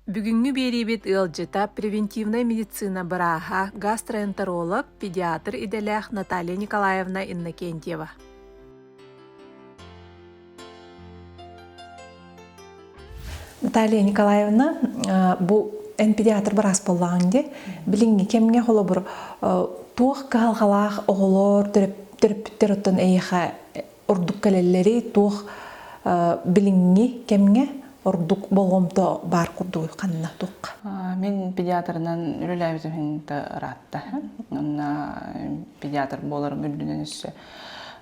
Бүгүҥҥү биэриибит ыалдьыта превентивнай медицина бырааһа, гастроэнтеролог, педиатр идэлээх Наталья Николаевна Иннокентьева. Наталья Николаевна, бу эн педиатр быраас буоллаҕыҥ дии. Билиҥҥи кэмҥэ холобур туох кыһалҕалаах оҕолор, төрөппүттэр оттон эйиэхэ ордук кэлэллэрий, туох билиҥҥи кэмҥэ ордук болҕомто баар курдугуй ханна туохха? Мин педиатрынан үлэлээбитим иһин ыраатта. Онно педиатр буоларым үрдүнэн өссө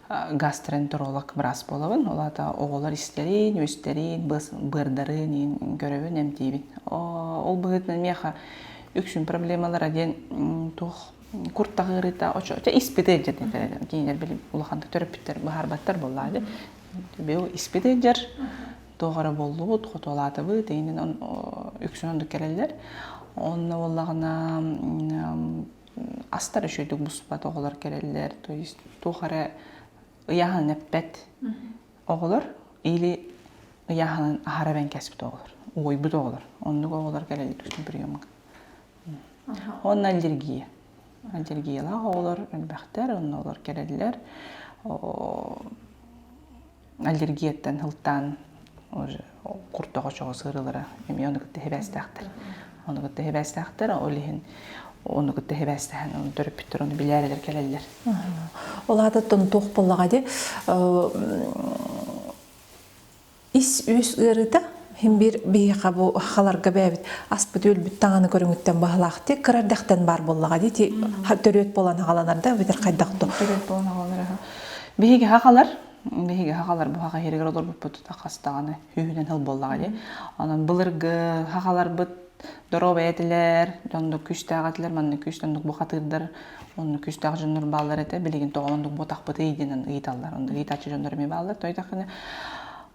гастроэнтеролог быраас буолабын. Ол аата оҕолор истэрин, үөстэрин, быардарын көрөбүн, эмтиибин. Ол быһыытынан миэхэ үксүн проблемалара диэн туох куртах ыарыыта очо испит ыалдьар диэн кинилэр били улаханнык төрөппүттэр быһаарбаттар буоллаа дии. Бил испит ыалдьар туох эрэ буоллубут, хотуолаатыбыт, иинин үксүн оннук кэлэллэр. Онно буоллаҕына астар үчүгэйдик буспат оҕолор кэлэллэр, то есть туох эрэ ыйааһынын эппэт оҕолор или ыйааһынын аһара эбэн кээспит оҕолор, уойбут оҕолор. Оннук оҕолор кэлэллэр үксүн приемҥа. Онно аллергия. Аллергиялаах оҕолор элбэхтэр, онно олор кэлэллэр. Аллергияттан сылтаан уже куртах очоҕо сыырылара эмиэ ону кытта сибээстээхтэр. Ону кытта сибээстээхтэр, ол иһин ону кытта сибээстэһэн ону төрөппүттэр ону билээрэлэр кэлэллэр. Ол аатыттан туох буоллаҕа дии ис-үс ыарыыта син биир биһиэхэ бу халарга бэйэбит аспыт үөлбүт таҥаны көрүҥүттэн баһылаахтык кыра эрдэхтэн баар буоллаҕа дии ти төрүөт буолан хааланар да эбэтэр хайдах то Төрүөт буолан хааланар Биһиги хахалар биһиги хахалар бу хаха иһиригэр олорбуппут хас даҕаны сүүһүнэн сыл буоллаҕа дии. Онон былыргы хахаларбыт доруобай этилэр, дьоннук күүстээх этилэр, маннык күүс оннук бухатыырдар, оннук күүстээх дьоннор бааллар этэ. Билигин тоҕо оннук буотахпытый диэн ыйыталлар. Оннук ыйытааччы дьоннор эмиэ бааллар. Тойтахына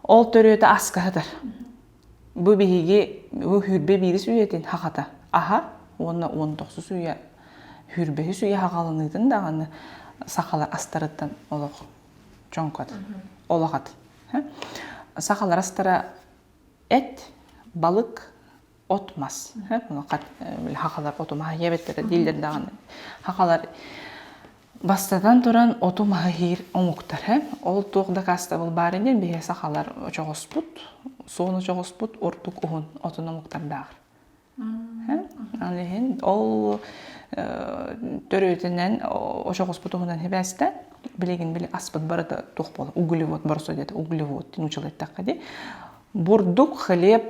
ол төрүөтэ аска сытар. Бу биһиги бу хүрбэ биирис үйэтин хахата аһа уонна 19 үйэ хүрбэһис үйэ хаҕаланыытын даҕаны сахалар астарыттан олох чоҥкот олох Сахалар астара эт, балык, от-мас. Хахалар оту-маһы иэбэттэрэ дииллэр даҕаны. Хахалар бастатан туран оту-маһы иһиир омуктар. Ол туох дакаастабыл баар диэн биһиги сахалар очоҕоспут, суон очоҕоспут ордук уһун отун омуктардааҕар. Ол иһин ол төрүөтүнэн очоҕоспут уһунан сибээстэ билигин били аспыт барыта туох буолар углевод боросуо диэтэ углевод нууччалыы эттэххэ дии бурдук хлеб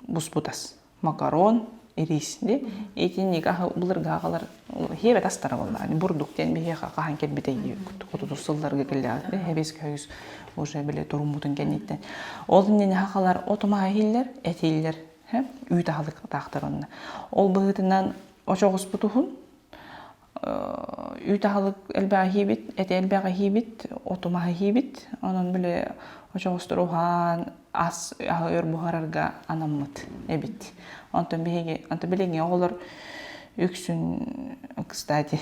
буспут ас макарон ириис дии итинник аһы былыргы аҕалар хиэбэт астара буоллаҕа бурдук диэн биһиэхэ хаһан кэлбитэй отутус сылларга кэллэҕэ хэбиэскэ хойус уже били туруммутун кэнниттэн ол иннинэ хахалар отумаһа иһиллэр этииллэр үүт аһылык таахтар онно. Ол быһыытынан очоҕуспут уһун, үүт аһылык элбэҕи иһиибит, эти элбэҕи иһиибит, оту маһы иһиибит. Онон били очоҕостор уһаан, ас аһы өр буһарарга анаммыт эбит. Онтон биһиги, онтон билиҥҥи оҕолор үксүн, кстати,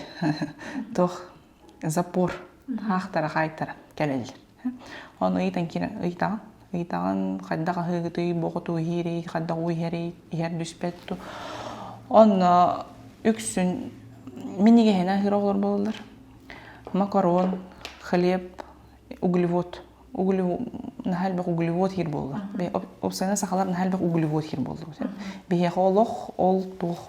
туох запор хаахтара хаайтара кэлэллэр. Ону ыйтан киирэн ыйтаҕын. Ыйтаҕын хайдах аһыыгытый, боҕоту иһиирий, хайдах уу иһэрий, иһэр түспэт ту. Онно үксүн минньигэһин аһыыр оҕолор буолаллар. Макарон, хлеб, углевод. Углевод, наһаа элбэх углевод иһир буолла. Уопсайынан сахалар наһаа элбэх углевод иһир буоллубут. Биһиэхэ олох ол туох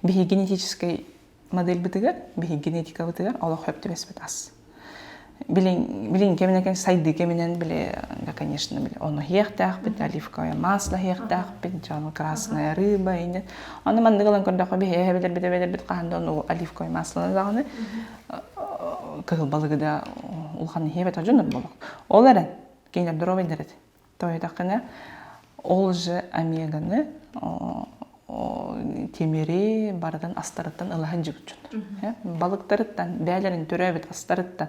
биһиги генетическэй модельбытыгар, биһиги генетикабытыгар олох сөп түбэспит ас. Билин, билин кэминэн сайдыы кэминэн били, да, конечно, били, ону иһиэхтээхпит, оливковое масло иһиэхтээхпит, дьон красная рыба инде. Аны маннык ылан көрдөххө биһи эһэбилэрбит эбэлэрбит хаһан да ону оливковое маслоны даҕаны кыһыл балыгы да улахан иһиэбэтэх дьоннор буолуох. Ол эрэн кинилэр доруобайдар этэ. Тоойдоххуна ол же омеганы тимири барытын астарыттан ыла сылдьыбыт дьоннор. Балыктарыттан, бээлэрин төрөөбүт астарыттан,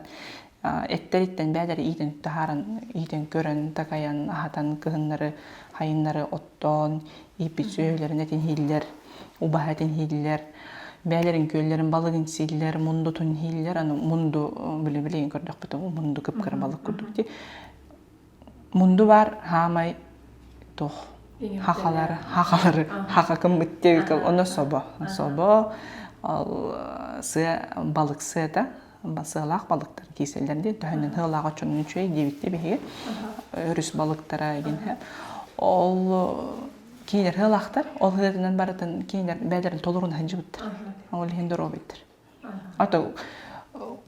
эттэриттэн бээлэри иитэн таһааран, иитэн көрөн, такайан, аһатан, кыһыннары, хайыннары оттоон, ииппит сүөһүлэрин этин иһиллэр, убаһа этин иһиллэр, бээлэрин күөллэрин балыгын сииллэр, мундутун иһиллэр. Аны мунду били билигин көрдөхпүт мунду кып-кыра балык курдук дии. Мунду баар хаамай туох. Хахалары, хахалары, хаха кыммыт диэбиккэ ону собо. Собо, ол сыа, балык сыата, сыалаах балыктар кииселлэр диэн төһөнөн сыалаах оччонон үчүгэй диэбиттии биһиги өрүс балыктара игин ол кинилэр сыалаахтар ол сыатынан барытын кинилэр бэйэлэрин толоруна сылдьыбыттар ол иһин доруобайдар ото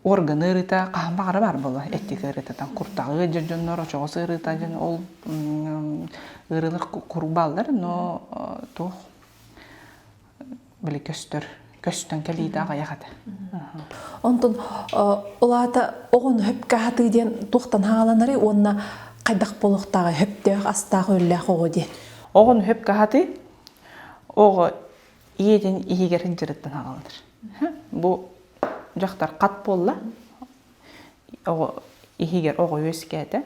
орган ыарыыта хаһан баҕара баар буолла эттик ыарыытатан куртаҕы ыалдьар дьоннор очоҕос ыарыыта дьон ол ыарыылар куруук бааллар но туох били көстөр көстөн кэлиитэ аҕыйах этэ. Онтон ол аата оҕону хөпкө аһатыы диэн туохтан хааланарый уонна хайдах буолуохтааҕый хөптөөх астаах үөллээх оҕо диэн? Оҕону хөпкө аһатыы оҕо ийэтин иһигэр сылдьарыттан хааланар. Бу дьахтар хат буолла оҕо иһигэр оҕо үөскээтэ.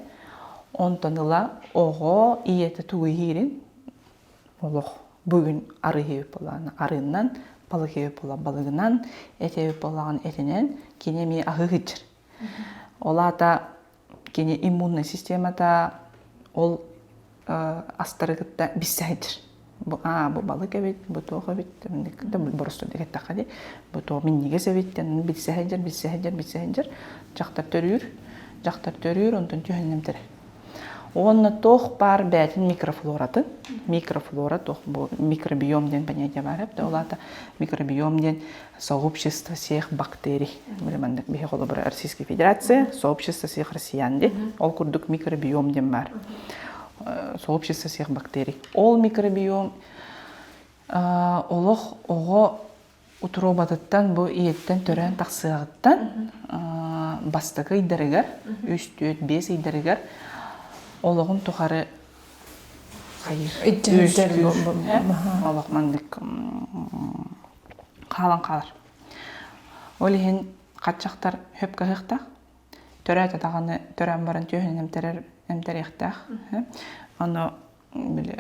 Онтон ыла оҕо ийэтэ тугу иһиирин олох бүгүн арыы буоллаҕына арыынан, балык буолла балыгынан, эт буоллаҕына этинэн кини эмиэ аһыы сылдьар. Ол аата кини иммуннай системата ол астары кытта билсэ сылдьар. Бу аа бу балык эбит, бу туох эбит, боростуойдук эттэххэ дии, бу туох минньигэс эбит диэн билсэ сылдьар, билсэ сылдьар, билсэ сылдьар. Дьахтар төрүүр, дьахтар төрүүр, онтон түһэн эмтэрэр. Уонна туох баар бэйэтин микрофлоратын, микрофлора туох бу микробиом диэн понятие баар эбит. Ол аата микробиом диэн сообщество всех бактерий. Били маннык биһи холобура Российская Федерация, сообщество всех россиян диэн. Ол курдук микробиом диэн баар. Сообщество всех бактерий. Ол микробиом олох оҕо утробатыттан бу ийэттэн төрөөн тахсыаҕыттан бастакы ыйдарыгар үс түөрт биэс ыйдарыгар олоҕун тухары хайыыр олох маннык хаалан хаалар ол иһин хаччахтар хөп кыһыахтаах төрөөтө даҕаны төрөөн баран түөһүнэн эмтэрэр эмтэриэхтээх ону били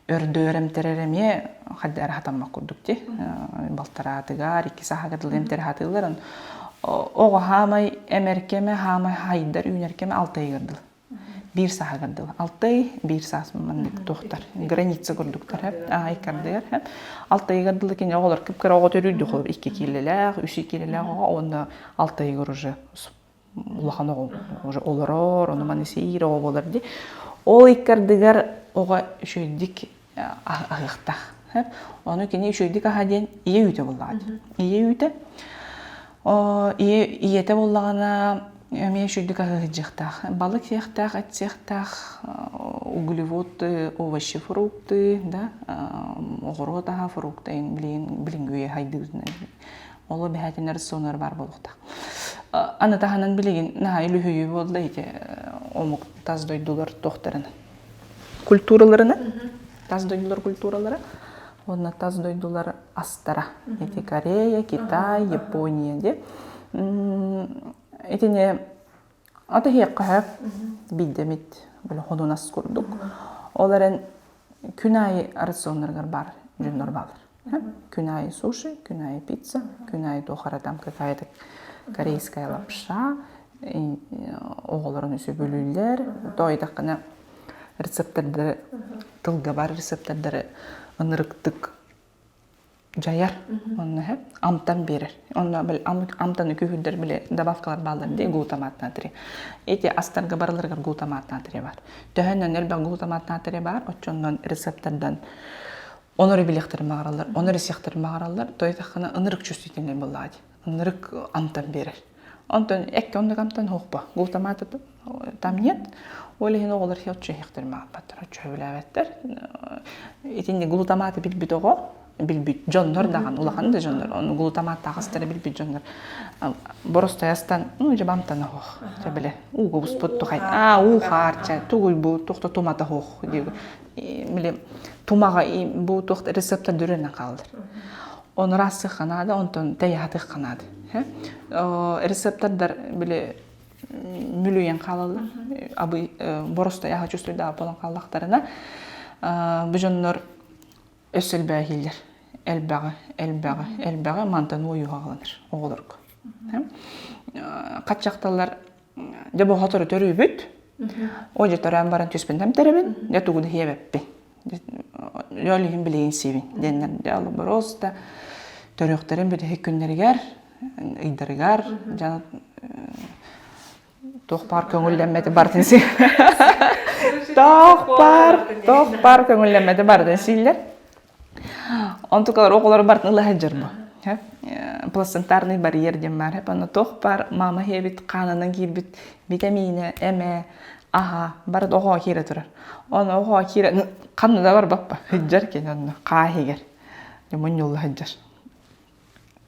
өрдөөр эмтэрэр эмиэ хайда эрэ хатаммат курдук дии балтараатыгар икки сааһыгар дылы эмтэрэ хатыыллар оҕо хаамай эмэр кэмэ хаамай хайдар үүнэр кэмэ алта ыйыгар дылы биир сааһыгар дылы алта ый биир саас маннык туохтар граница курдуктар иккардыгар алта ыйыгар дылы кини оҕолор кып-кыра оҕо төрүүр икки киилэлээх үс киилэлээх оҕо уонна алта ыйыгар уже улахан оҕо уже олорор, ону маны сиир оҕо буолар дии. Ол иккардыгар оҕо үчүгэйдик аһыахтаах. Ону кини үчүгэйдик аһа диэн ийэ үүтэ буоллаҕа дии. Ийэ үүтэ ийэ ийэтэ буоллаҕына эмиэ үчүгэйдик аһыы сылдьыахтаах. Балык сиэхтээх, эт сиэхтээх, углеводы, овощи, фрукты, да, оҕуруот аһа, фрукта билигин билиҥҥи үйэ хайдыырынан Ол эбэһээтинэр рационнар баар буолуохтаах. Аны таһынан билигин наһаа үлүһүйүү буолла ити омук тас дойдулар туохтарынан культураларынан тас дойдулар культуралара уонна тас дойдулар астара ити Корея, Китай, Япония диye итини аты иһиэххэ биирдэмит били хонун ас курдук ол эрэн күн аайы рационнарыгар баар дьоннор бааллар Күн аайы суши, күн аайы пицца, күн аайы туох эрэ там какая-то корейская лапша, оҕолорун сөбүлүүллэр. Тоойдоххуна рецептордары, тылга бар рецептордары ынырыктык дьайар. Онно амтан биэрэр. Онно амтаны күүһүрдэр били добавкалар бааллар дии глутамат натрия. Эти астарга барыларыгар глутамат натрия бар. Төһөннөн элбэх глутамат натрия бар, оччоннон рецептордан Ону эрэ билиэхтэрин баҕараллар, ону эрэ сиэхтэрин баҕараллар. Тойтаххына ынырык чувствительнай буоллаҕа дии. Ынырык амтан биэрэр. Онтон эккэ оннук амтан суохпа. Глутамата там нет. Ол иһин оҕолор оччо иһиэхтэрин баҕарбаттар, оччо сөбүлээбэттэр. Итинник глутаматы билбит оҕо, билбит дьоннор даҕаны, улахан да дьоннор, ону глутаматтаах астары билбит дьоннор боростой астан, ну, дьэ амтана суох. Чэ бile ууга буспут тухай. Аа, уу хаар, чэ, тугуй бу, тухта тумата суох диир били тумаҕа бу туох рецептэр дүрэнэн хаалар. Ону рассыхха наада, онтон тэйэхатыхха наада. Рецептордар били мүлүйэн хаалаллар. Абы боростой аха чувствуйдаах буолан хааллахтарына бу дьоннор өссө элбээһииллэр. Элбэҕи, элбэҕи, элбэҕи мантан уойуһаҕаланар оҕолорго. Хаччахталлар Дьэ бу сотору төрүүбүт. О дьэ төрөөн баран түспүн тэмтэрэбин, дьэ тугу да иһиэбэппин. Ол иһин билигин сиибин диэннэр дьэ просто төрүөхтэрин бүтэһик күннэригэр ыйдарыгар дьон туох баар көҥүллэммэти барытын сиир туох баар туох баар көҥүллэммэти барытын сииллэр Онтукалар оҕолору барытын ыла сылдьар бу. Плацентарный барьер диэн баар. Онно туох баар мама иһэбит хаанынан киирбит битэмиинэ, эмэ, аһа бары оҕоҕо киирэ турар. Ону оҕоҕо киирэ ханна да барбаппа. Сылдьар кини онно хаа иһигэр. Мунньулла сылдьар.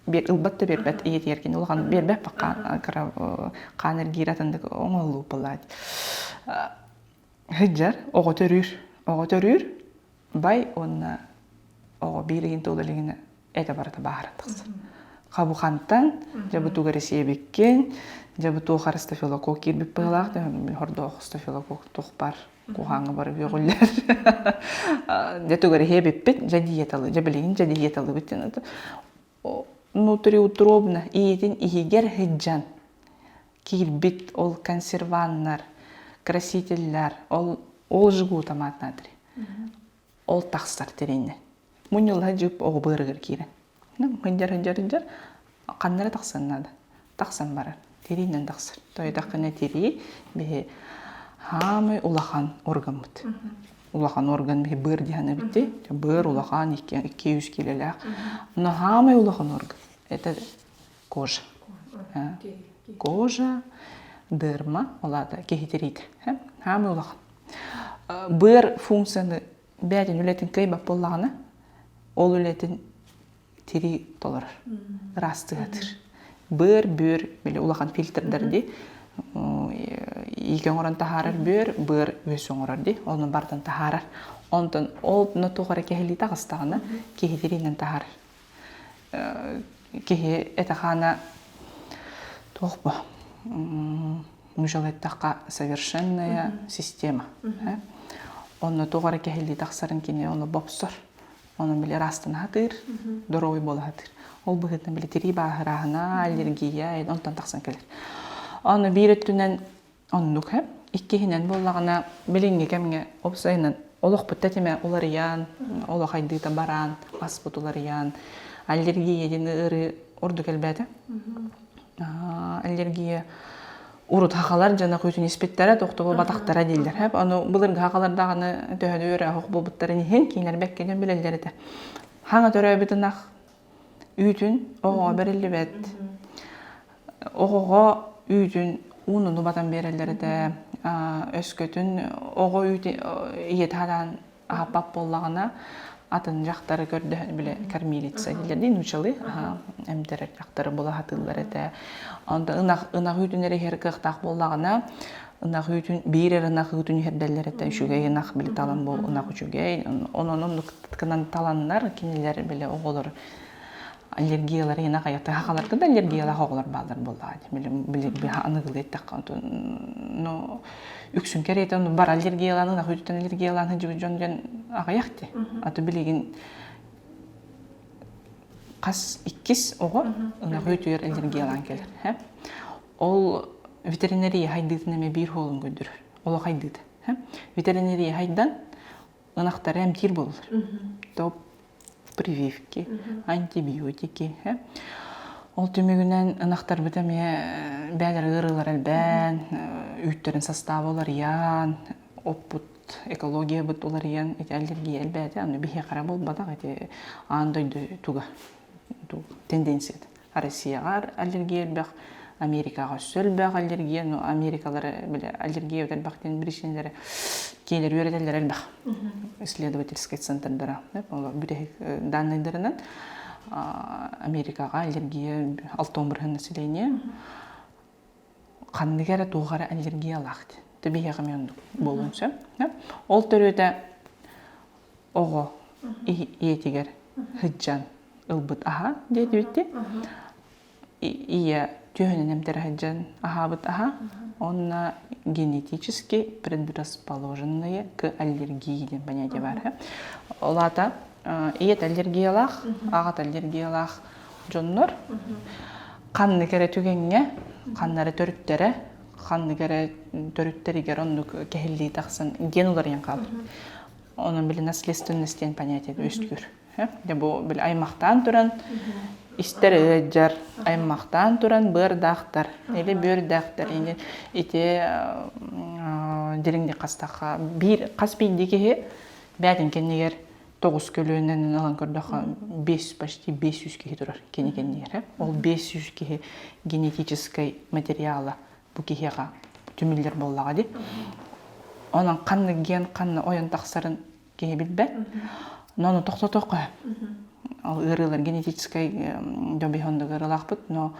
Ылбат да биэрбэт ийэтигэр кини улахан биэрбэт кыра хаан эргиир атыннык оҥоһуллуу буоллаат. Сылдьар оҕо төрүүр. Оҕо төрүүр Бай уонна оҕо биир ыйын туола илигинэ этэ барыта бааһыран тахсар. Хабухантан, дьэ бу тугу эрэ сиэбиккин, дьэ бу туох эрэ стафилококк киирбит быһыылаах, хордоох стафилококк туох баар куһааҥҥа бары үөҕүллэр. Дьэ тугу эрэ иһиэбиппит, дьэ диеталы, дьэ билигин дьэ диеталыбыт диэн внутриутробно ийэтин иһигэр сылдьан киирбит ол консерваннар, красителлэр, ол ол жгут натрий. Ол тахсар тириннэ. Мунньулла жып оҕо быарыгар киирэн. Хындьар хындьар хындьар ханна эрэ тахсан наада. Тахсан барар. Тириинэн тахсар. Тойдаххына тирии биһи хаамай улахан органмыт. Улахан орган биһи быар диһаны битти. Быар улахан 2-3 килэлээх. Но хаамай улахан орган. Это кожа. Кожа, дерма, ол аата киһи тириитэ. Хаамай улахан. Быар функцияны бэйэтин үлэтин кыайбат буоллаҕына, ол үлэтин тирии толорор, ыраастыатыр. Быар, бүөр, били улахан фильтрдэр дии, иигэ оҥорон таһаарар бүөр, быар үөс оҥорор дии, онно барытын таһаарар. Онтон ол туох эрэ кэһиллии таҕыстаҕына, киһи тириинэн таһаарар. Киһи этэ-хаана туох бу нуучалыы эттэххэ совершенная система. Онно туох эрэ кэһиллии тахсарын кини ону бопсор. Онон били ыраастана сатыыр, доруобуй буола сатыыр. Ол быһыытынан били тирии бааһырааһына, аллергия онтон тахсан кэлэр. Аны биир өттүнэн Оннук ээ. Иккиһинэн буоллаҕына, билиҥҥи кэмҥэ уопсайынан олохпут тэтимэ уларыйан, олох айдыыта бараан, аспыт уларыйан, аллергия диэн ыарыы ордук элбээтэ. Аллергия урут хахалар дьоно күүтүн испиттэрэ, тохтобул батахтара дииллэр. Хэп ону былыргы хахалар даҕаны төһөнү үөрэх буолбуттарын иһин кинилэр бэккэ дьон билэллэр этэ. Хаҥа төрөөбүт ынах Үүтүн оҕоҕо бэриллибэт. Оҕоҕо үүтүн уунун убатан биэрэллэр этэ. Өскөтүн оҕо үүтү ийэтэ хараан аһаппат буоллаҕына, атын дьахтары көрдөһөн бile кормилица дииллэр дии нуучалыы эмтэрэр дьахтары була сатыыллар этэ. Онтон ынах ынах үүтүн эрэ иһэр кыахтаах буоллаҕына, ынах үүтүн биир эрэ ынах үүтүн иһэрдэллэр этэ. Үчүгэй ынах били талан бу ынах үчүгэй. Онон оннук гынан таланнар кинилэр били оҕолор аллергиялара ина хайата хахаларга да аллергиялаах оҕолор бааллар буоллаҕа били били аныгылыы эттэххэ ну үксүн кэриэтэ бар аллергиялаан ынах үүтүттэн аллергиялаан сылдьыбыт дьон диэн аҕыйах дии аты билигин хас иккис оҕо ынах үүтүгэр аллергиялаан кэлэр ол ветеринария хайдыытын эмэ биир хоолун көрдөрөр олох хайдыыта ветеринария хайдан ынахтары эмтиир буоллар. Топ прививки, антибиотики. Ол түмүгүнэн ынахтарбыт эмиэ бээлэр ыарыылар элбээн, үүттэрин састааба уларыйан, оппут экологиябыт уларыйан ити аллергия элбээтэ. Аны биһиэхэ эрэ буолбатах ити аан дойду туга тенденцията. Россияҕа аллергия элбэх, Америкаҕа өссө элбэх аллергия, но Америкалары бile аллергия элбэх диэн причиналары кинилэр үөрэтэллэр элбэх. Исследовательскай центрдара бүтэһик данныйдарынан Америкаҕа аллергия 60 население ханнык эрэ туох эрэ аллергиялаах диэн. Биһиэхэ эмиэ оннук буолуон сөп. Ол төрүөтэ оҕо ийэтигэр сылдьан ылбыт аһа диэтибит ийэ түөһүнэн эмтэрэ сылдьан аһаабыт аһа уонна генетически предрасположенные к аллергии диэн понятие баар ол аата ийэтэ аллергиялаах аҕата аллергиялаах дьоннор ханнык эрэ түгэҥҥэ ханна эрэ төрүттэрэ ханнык эрэ төрүттэригэр оннук кэһиллии тахсан ген уларыйан хаалар. Онон били наследственность диэн понятие үөскүүр. Дьэ бу били аймахтаан туран истэр ыалдьар, аймахтаан туран быардаахтар или бүөрдээхтэр ини ити дириҥник хастахха биир хас биирдии киһи бээтин кэннигэр тоҕус көлүөнэнэн ылан көрдөххө биэс почти 500 киһи турар кини кэннигэр ол 500 киһи генетическай материала бу киһиэхэ түмүллэр буоллаҕа дии онон ханнык ген ханна ойон тахсарын киһи билбэт но ону тохтотуохха ол ыарыылар генетическай дьон биһи оннук ыарыылаахпыт но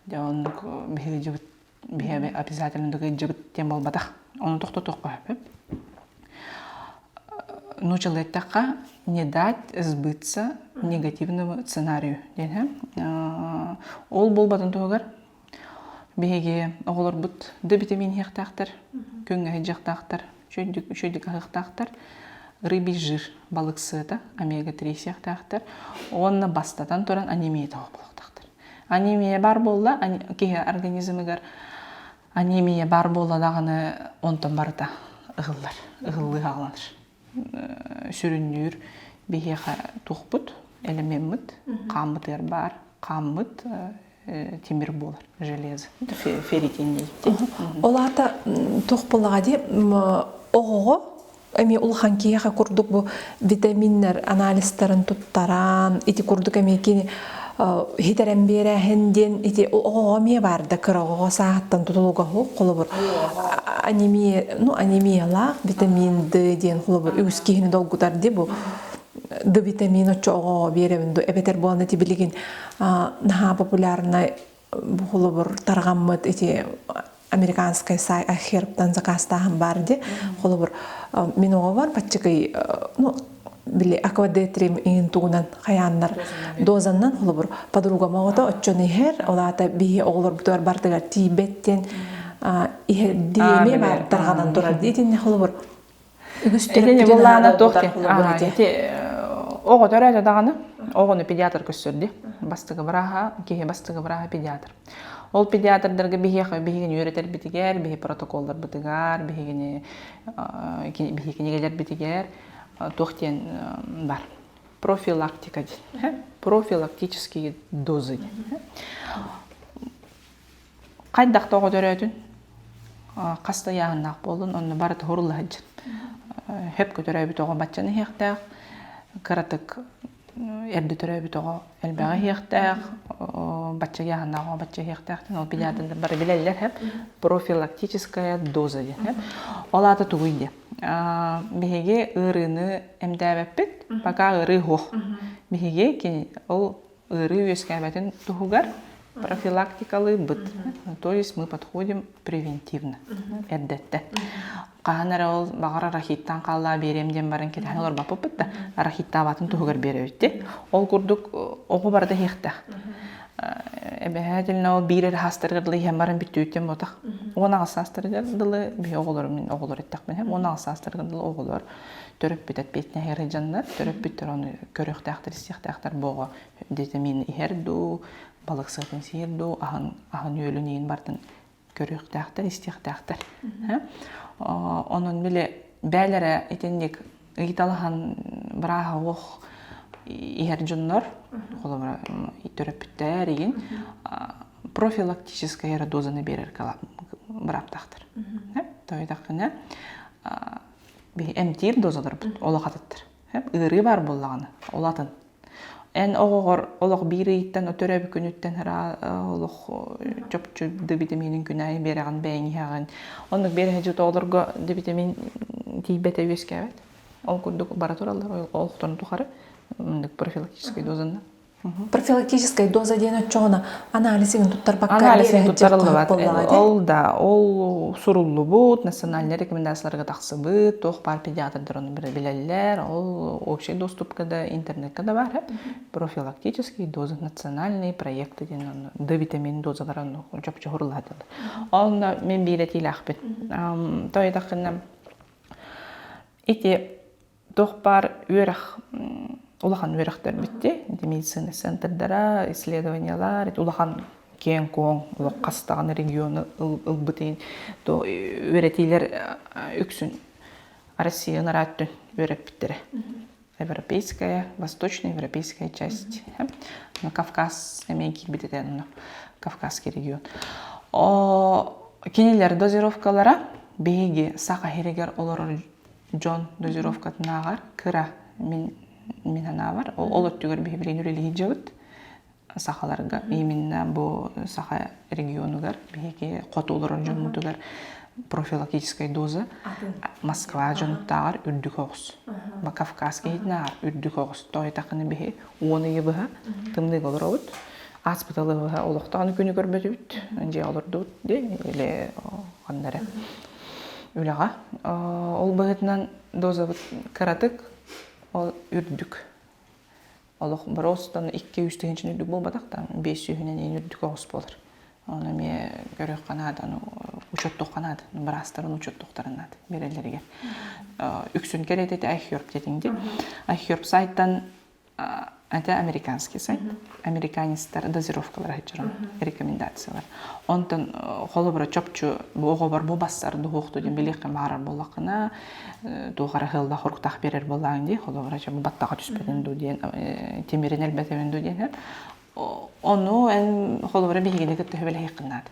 дьэ оннук биһиги дьыбыт биһиэбэ обязательно дьыбыт диэн буолбатах ону тохтотуохха сөп нуучалыы эттэххэ не дать сбыться негативному сценарию диэн ол буолбатын туһугар Биһиги оҕолорбут Д витамин иһиэхтээхтэр, күҥҥэ сылдьыахтаахтар, үчүгэйдик үчүгэйдик аһыахтаахтар, рыбий жир балык сыата, омега-3 сиэхтээхтэр уонна бастатан туран анемия буолуохтаахтар. Анемия баар буолла, киһи организмыгар анемия баар буолла даҕаны онтон барыта ыһыллар, ыһыллыы хааланар. Сүрүннүүр биһиэхэ туохпут, элемеммит, хааммытыгар баар, хааммыт тимир буолар железо ферритин диэбит Ол аата туох буоллаҕа дии оҕоҕо эмиэ улахан киһиэхэ курдук бу витаминнэр анализтарын туттаран ити курдук эмиэ кини хитэрэн биэрээһин диэн ити оҕоҕо эмиэ баар да кыра оҕоҕо сааһыттан тутулуга суох холобур анемия ну анемиялаах витамин Д диэн холобур үгүс киһини долгутар дии бу Д витамин оччо оҕоҕо биэрэбин ду эбэтэр буолан ити билигин наһаа популярнай бу холобур тарҕаммыт ити американскай сай ахерптан заказтааһын баар ди холобур мин оҕобор баччыкый ну били аквадетрим иин тугунан хайааннар дозаннан холобур подругам оҕото оччону иһэр ол аата биһи оҕолорбутугар бардыгар тиийбэт диэн иһэр диэми баар тарҕанан турар дии итиннэ холобур Үгүс Итини буллаана туох ити оҕо төрөөтө даҕаны оҕону педиатр көрсөр дии. Бастакы бырааһа, киһи бастакы бырааһа педиатр. Ол педиатрдарга биһиэхэ биһигини үөрэтэрбитигэр, биһи протоколларбытыгар, биһигини биһи кинигэлэрбитигэр туох диэн бар. Профилактика диэн. Профилактические дозы диэн. Хайдах да оҕо төрөөтүн, хас да ыйааһыннаах буоллун, онно барыта уһурулла сылдьар. Хөпкө төрөөбүт оҕо баччаны иһиэхтээх, кыратык эрдэ төрөөбүт оҕо элбэҕи иһиэхтээх, бачча ыйааһыннаах оҕо бачча иһиэхтээх диэн ол педиатрдар бары билэллэр һэп. Профилактическая доза диэн һэп. Ол аата тугуй диэн. Биһиги ыарыыны эмтээбэппит, пока ыарыы суох. Биһиги ол ыарыы үөскээбэтин туһугар профилактикалыыбыт. То есть мы подходим превентивно, эрдэттэн. Хаһан эрэ ол баҕар арахиттан хааллаа биэриэм диэн баран кэтэһэн олорбоппут да арахиттаабатын туһугар биэрэбит дии. Ол курдук оҕо барыта иһиэхтээх. Эбэһээтилинэ ол биир эрэ саастарыгар дылы иһэн баран бүттүүттэн буотах. 18 саастарыгар дылы биһи оҕолорум мин оҕолор эттэхпинэ 18 саастарыгар дылы оҕолор төрөппүт эппиэтинэһигэр дьоннор төрөппүттэр ону көрүөхтээхтэр истиэхтээхтэр бу оҕо витамин иһэр дуу балык сыатын сиир дуу аһын аһын үөлүн иин бартын көрүөхтээхтэр истиэхтээхтэр онон били бээлэрэ итинник ыйыталаһан бырааһа уох иһэр дьоннор холобура төрөппүттэр игин профилактическая эрэ дозаны биэрэр бырааптаахтар тоойдоххуна биһи эмтиир дозаларбыт олох атыттар. Ыарыы баар буоллаҕына, ол атын. Эн оҕоҕор олох биир ыйыттан төрөөбүт күнүттэн олох чопчу Д витаминин күн аайы биэрэҕин бэйэҥ иһэҕин. Оннук биэрэ сылдьыбыт оҕолорго Д витамин тиийбэтэ үөскээбэт. Ол курдук бара тураллар олохторун тухары профилактическай дозанан. Профилактическая доза диэн оччоҕуна анализын туттарбакка Анализын туттарыллыбат. Ол да, ол суруллубут, национальнай рекомендацияларга тахсыбыт, туох баар педиатрдар ону билэллэр, ол общий доступка да, интернетка да баар. Профилактические дозы, национальные проекты диэн Д витамин дозалара чопчу суруллаатылар. Онно мен биир этиилээхпин. Тоойдаххына ити Туох баар үөрэх улахан үөрэхтэр бүтти. Ити медицина центрдара, исследованиялар, ити улахан киэҥ-куоҥ олох хас даҕаны региону ылбыт иһин үөрэтиилэр үксүн. Россия ырааттын үөрэппиттэрэ. Европейская, восточноевропейская часть. Кавказ эмиэ киирбит этэ онно. Кавказский регион. Кинилэр дозировкалара биһиги Саха сиригэр олорор дьон дозировкатынааҕар кыра мин мин санаабар. Ол өттүгэр биһи билигин үлэлии сылдьабыт. Сахаларга именно бу Саха регионугар биһиги хоту олорор дьоммутугар профилактическая доза Москва дьонуттааҕар үрдүк оҕус. Кавказ киһитинээҕэр үрдүк оҕус. Тоойутаххына биһи 10 ыйы быһа тымныыга олоробут. Ааспыт ылы быһа олохтоон күнү көрбөтүбүт. Дьиэ олордубут дии или ханна эрэ үлэҕэ. Ол быһыытынан дозабыт кыратык, ол үрдүк. Олох боростан 2-3 тыһыынчаны үрдүк буолбатах да, 500-үнэн иин үрдүк оҕус буолар. Ону эмиэ көрүөххэ наада, ону учуоттуохха наада, быраастарын учуоттуохтарын наада биэрэллэригэр. Үксүн кэриэтэ ити iHerb диэтиҥ дии. iHerb сайтан это американский сайт. Американецтар дозировкалара сылдьар рекомендациялар. Онтон холобура чопчу бу оҕобор бу бассар дуһуохту диэн билиэххэ баарар буоллаххына туох эрэ ыаллаах хоруктаах биэрэр буоллаҕыҥ дии холобура дьэ бу баттаҕа түспэтин дуу диэн тимирин элбэтэбин дуу диэн ону эн холобура биһигини кытта сөбүлэһиэххин наада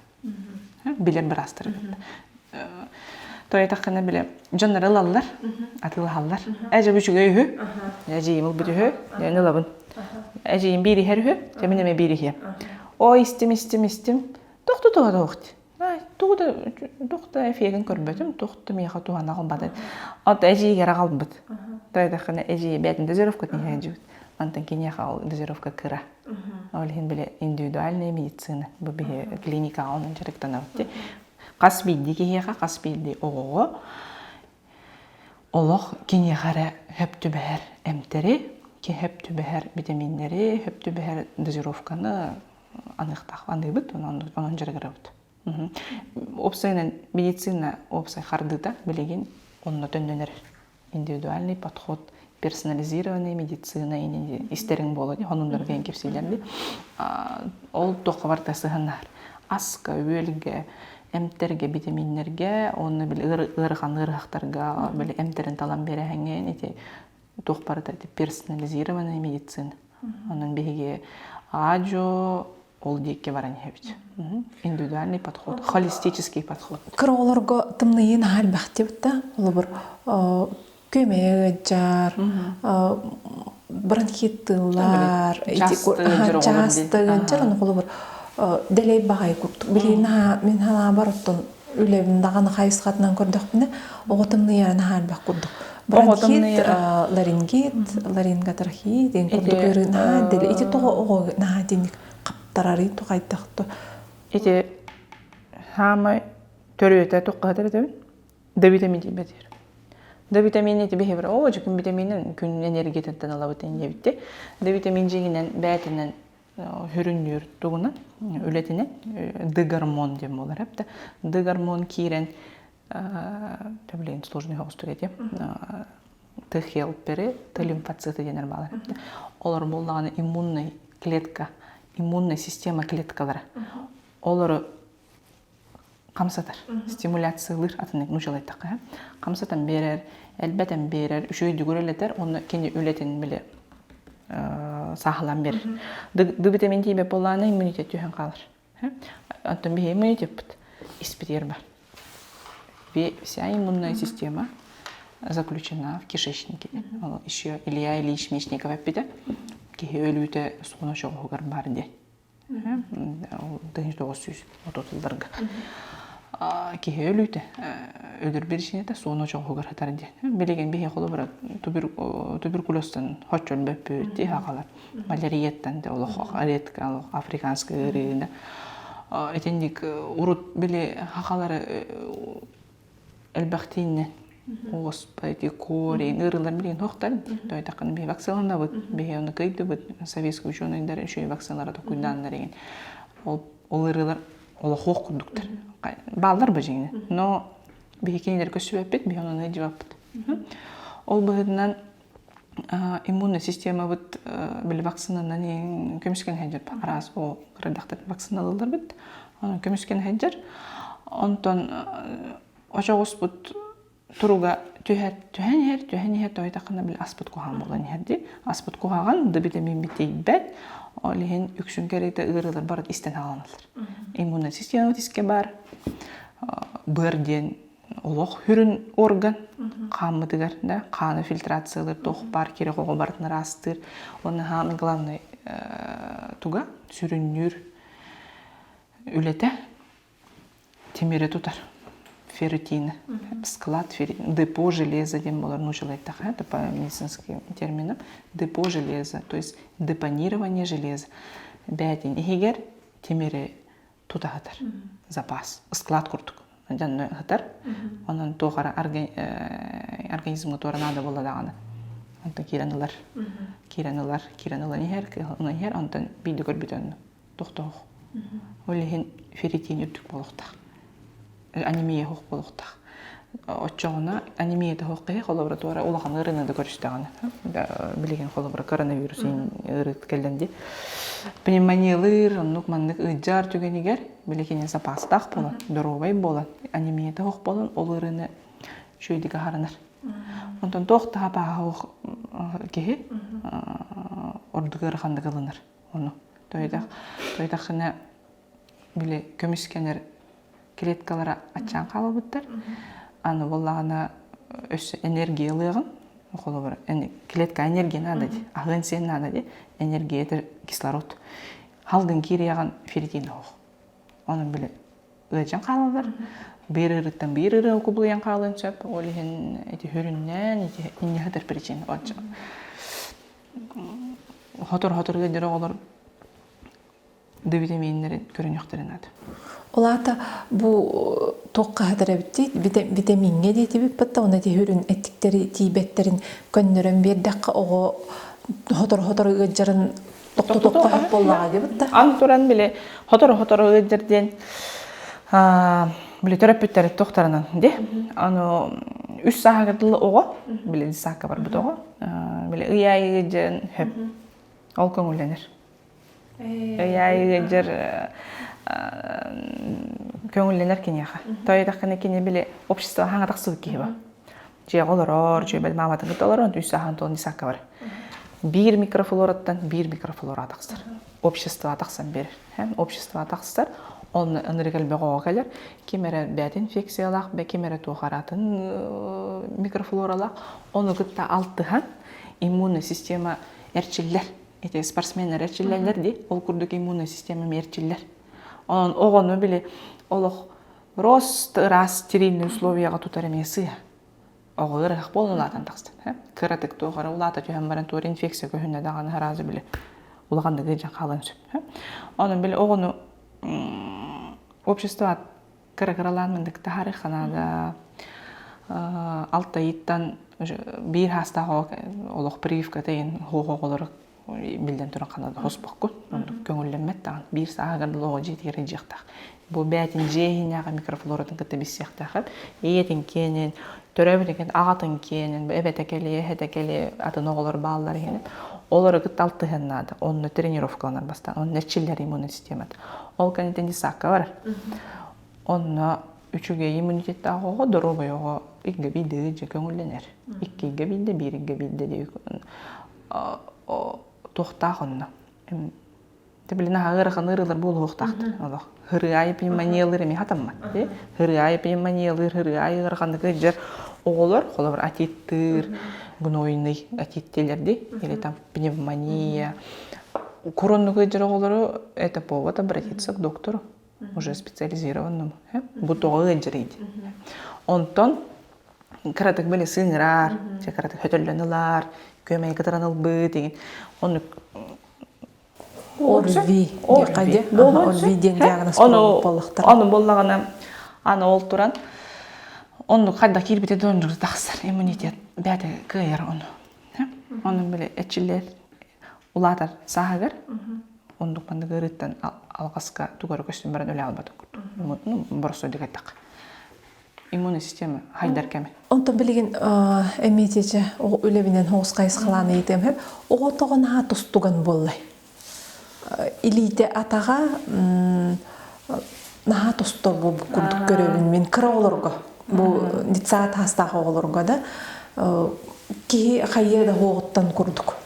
билэр быраастары кытта тойтаххына биле дьоннор ылаллар атыылаһаллар ээ дьэ үчүгэй үһү эдьиийим ылбыт үһү дьэ ылабын эдьиийим биир иһэр үһү дьэ мин эмиэ биир иһиэм ой истим истим истим тохту туох Тугу да туох да эфиэгин көрбөтүм, туох да миэхэ туһана аҕалбата. От эдьиийгэр аҕалбыт. Тоойдоххуна эдьиий бэйэтин дозировкатын иһээдьибит. Онтон киниэхэ ол дозировка кыра. Ол иһин били индивидуальная медицина. Бу биһи клиникаҕа онон дьарыктанабыт дии. Хас биирдии киһиэхэ, хас биирдии оҕоҕо олох киниэхэ эрэ сөп түбэһэр эмтэри, сөп түбэһэр витаминнэри, сөп түбэһэр дозировканы аныахтаах аныыбыт, онон, онон дьарыгырабыт. Уопсайынан медицина уопсай хардыыта билигин онно төннөн эрэр. Индивидуальный подход, персонализированная медицина истэриҥ буолуо дии, хонуннарга диэн кэпсииллэр дии. Ол туохха барыта сыһыннар. Аска, үөлгэ, эмтэргэ, витаминнэргэ, уонна били ыарахан ыарыһахтарга били эмтэрин талан биэрэһиҥҥэ ити туох барыта ити персонализированная медицина. Онон биһиги аадьо ол диэки баран иһэбит. Индивидуальный подход, холистический подход. Кыра оҕолорго тымныйыы наһаа элбэхтибит да. Холобур, күөмэйэ ыалдьар, бронхиттыыллар, чаастыы ыалдьар, ону холобур, дэлэй баҕайы курдук. Билигин наһаа мин санаабар оттон үлэбин даҕаны хайысхатынан көрдөхпүнэ, оҕо тымныйара наһаа элбэх курдук. Бронхит, ларингит, ларинготрахеит диэн курдук ыарыы наһаа дэлэй. Ити тоҕо оҕо наһаа итинник хаптарарый тухайдах то. Ити хаамай төрүөтэ туохха этэбин? Д витамин тиийбэтир. Д витамин ити биһи оо дьүкүн витаминин күн энергиятыттан ылабыт диэбитти. Д витамин дьиҥинэн бээтинэн сүрүннүүр тугунан үлэтинэн Д гормон диэн буолар эбит Д гормон киирэн блин сложный соҕустук этиэм Т хелпери Т лимфоциты диэнэр баалар олор буоллаҕына иммунный клетка иммунная система клеткалара олору хамсатар стимуляциялыыр атын нуучалайтахха хамсатан биэрэр элбэтэн биэрэр үчүгэйдик үлэлэтэр уонна кини үлэтин били сааһылаан биэрэр д витамин тиийбэт буоллаҕына иммунитет түһэн хаалар оттон биһиги иммунитеппыт испитигэр бар вся иммунная система заключена в кишечнике еще Илья Ильич Мечников эппитэ киһи өлүүтэ суон очоҕоһугар бар диэн 1930 сылларга киһи өлүүтэ өлөр биричиинэтэ суон очоҕоһугар сытар диэн. Билигин биһи холобура туберкулезтан хоччо өлбөппүт дии хаалар. Малярияттан да олох редко олох африканскай ыарыыны итинник урут били хахалары элбэхтииннэн Уоспа ити корень ыарыылар билигин суохтар тойтаххына биһи вакциналанабыт биһи ону кыйдыбыт советский ученыйдар үчүгэй вакциналары токуйдааннар игин ол ол ыарыылар олохуох курдуктар бааллар бу дьиҥинэн но биһи кинилэр көссүбэппит биһи ону ыдьыбаппыт ол быһыытынан иммунная системабыт били вакцинанан көмүскэн сылдьар араас ол кырдахтар вакциналыылларбыт онон көмүскэн сылдьар онтон очоҕуспут. туруга түһэр, түһэн иһэр, түһэн иһэр, тоһуйтаххына били аспыт куһаҕан буолан иһэр дии. Аспыт куһаҕан, да витамин тиийбэт. Ол иһин үксүн кэриэтэ ыарыылар бары истэн хааланаллар. Иммунная система искэ баар. Быар диэн олох хүрүн орган хааммытыгар да хааны фильтрациялыыр туох баар кири оҕо барытын ыраастыыр. Уонна хаамын главный туга сүрүннүүр үлэтэ тимири тутар ферритины склад депо железа диэн буолар нуучалыы эттэххэ это по медицинским терминам депо железа то есть депонирование железа бээтин иһигэр тимири тута сытар запас склад курдук дьонно сытар онон туох эрэ организмҥа туора наада буолла даҕаны онтон киирэн ылар киирэн ылар киирэн ылан иһэр ылан иһэр онтон биирдэ көрбүт онно тохтоох. Ол иһин ферритин үрдүк буолуохтаах. Анемия суох буолуохтаах. Оччоҕуна анемия суох киһи холобура туора улахан ыарыыны да көрүстэҕинэ билигин холобура коронавирус ыарыыт кэллэн дии пневмониялыыр оннук маннык ыалдьар түгэнигэр билигин запастаах буолан доруобай буолан анемията суох буолан ол ыарыыны үчүгэйдик аһарынар. Онтон туох да сапааһа суох киһи ордук ыараханнык ылынар. Ону тойдахына били көмүскэнэр клеткалара аччаан хаалбыттар. Аны буоллаҕына өссө энергия ылыаҕын, холобура клетка энергия надо дии, аһыан сиэн надо дии, энергия это кислород. Халгын киириэҕин ферритин оһох. Оны били ыалдьан хаалаллар. Биир ыарыттан биир ыарыы кубулуйан хаалыан сөп. Ол иһин ити хүрүннээн, ити инньэһитэр причина. Хотор-хотор ыалдьар оҕолор Д витаминнэрин көрүнүөхтэрин наада. Ол аата бу туохха сытар эбит витамиҥҥэ диэтибит бытта уонна тиһүрүн эттиктэри тиийбэттэрин көннөрөн биэрдэххэ оҕо хотору-хотору ыалдьарын тохтотуохха сөп буоллаҕа диэбит да. Аны туран били хотору-хотору ыалдьар диэн били төрөппүттэр тохтарынан ди аны үс сааһыгар дылы оҕо били саакка барбыт оҕо били ый аайы ыалдьан хөп ол көҥүллэнэр ый аайы ыалдьар көҥүллэнэр киниэхэ тоойдоххуна кини били общество хаҥа тахсыбыт киһи ба дьиэҕэ олорор дьүөбэл мааматын кытта олорор үс сааһын туолан саакка бар биир микрофлораттан биир микрофлора тахсар общество тахсан биэрэр общество тахсар онно ынырык элбэх оҕо кэлэр ким эрэ бэйэтин инфекциялаах ким эрэ туох атын микрофлоралаах ону кытта алтыһан иммунная система эрчиллэр ити спортсменнар эрчиллэллэр дии ол курдук иммунная система эрчиллэр онон оҕону били олох рост ыраас стерильный условияҕа тутар эмиэ сыыһа оҕо ыарыһах буолан улаатан тахсан кыратык туох эрэ улаата түһэн баран туора инфекция көһүннэ даҕаны сразу били улаханнык ыалдьан хаалан сөп онон били оҕону общество кыра-кыралаан мындык таһаарыахха наада алтайыттан биир хаастаах олох прививката иһин хуох оҕолору биллэн туран ханна да хоспоккун оннук көҥүллэммэт даҕаны биир сааһыгар дылы оҕо дьиэтигэр илдьиэхтээх бу бээтин дьиэ иһинээҕи микрофлоратын кытта билсиэхтээх ийэтин киэнин төрөөбүт экен аҕатын киэнин эбэтэ кэлиэ эһэтэ кэлиэ атын оҕолор бааллар иһин олору кытта алтыһыан наада онно тренировкаланар бастаан онно эрчиллэр иммунный системата ол кэнниттэн детсадка барар онно үчүгэй иммунитеттаах оҕо доруобай оҕо ыйга биирдэ дьэ көҥүллэнэр икки ыйга биирдэ биир ыйга биирдэ диye туохтаах онно Ты блин ыарахан ыарыылар буолуохтаахтар олох хырыаайы пневмониялыыр эмиэ хатаммат хырыаайы пневмониялыыр хырыаайы ыараханнык ыалдьар оҕолор холобур отиттыыр гнойный отит дииллэр дии или там пневмония куроннук ыалдьар оҕолору это повод обратиться к доктору уже специализированному бу тоҕо ыалдьарый диэн онтон кыратык били сыҥыраар чэ кыратык хөтөллөн ылаар күөмэйи кытаран ылбыт игин оннук ОРВИ ОРВИ диэн диагноз буоллахтар. Ону буоллаҕына аны ол туран оннук хайдах киирбитэ да оннук тахсар иммунитет бэйэтэ кыайар ону. Ону били эрчиллэр улаатар сааһыгар оннук маннык ыарыыттан алҕаска тугары көстөн баран өлө албатын курдук. Ну, боростуойдук эттэххэ. Иммунная система хайдар кэмэ. Онтон билигин эмиэ үлэбинэн оҕус хайысхалаан ыйытыам сөп. Оҕо тоҕо наһаа тустуган буоллай? Илиитэ атаҕа наһаа тостор буолбут курдук көрөбүн мин кыра оҕолорго. Бу детсад хастаах оҕолорго да киһи хайыа да хуоҕуттан курдук.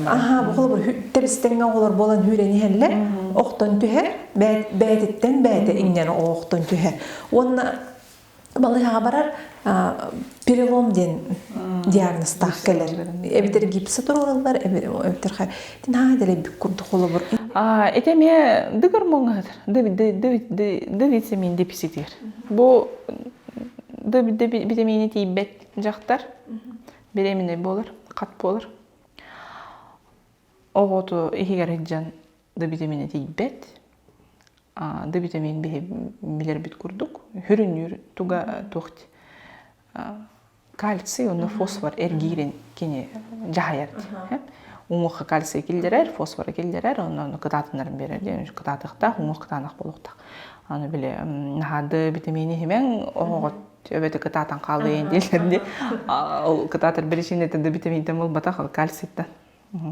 Аха, бу холобур тэбистэҥҥэ оҕолор буолан хүүрэн иһэллэр, охтон түһэр, бээтиттэн бээтэ иҥнэн охтон түһэр. Уонна балыыһаҕа барар перелом диэн диагнозтаах кэлэр. Эбэтэр гипса туруораллар, эбэтэр наһаа дэлэйбит курдук холобур. Ити эмиэ ды гормоҥҥа сытар. Ды витамин дефицитигэр. Бу ды витамини тиийбэт дьахтар беременный буолар, хат буолар. Оҕоту иһигэр сылдьан ды витаминэ тиийбэт. Д витамин биһи билэрбит курдук хүрүнүүр туга туох кальций уонна фосфор эргиирин кини дьаһайар уҥуохха кальций киллэрэр фосфоры киллэрэр онно кытаатыннаран биэрэр диэн кытаатыахтаах уҥуох кытаанах буолуохтаах аны били наһаа Д витамини иһимэҥ оһоҕо өбөтө кытаатан хаалыйын дииллэр дии ол кытаатар биричиинэтэ Д витаминтэн буолбатах ол кальцийттан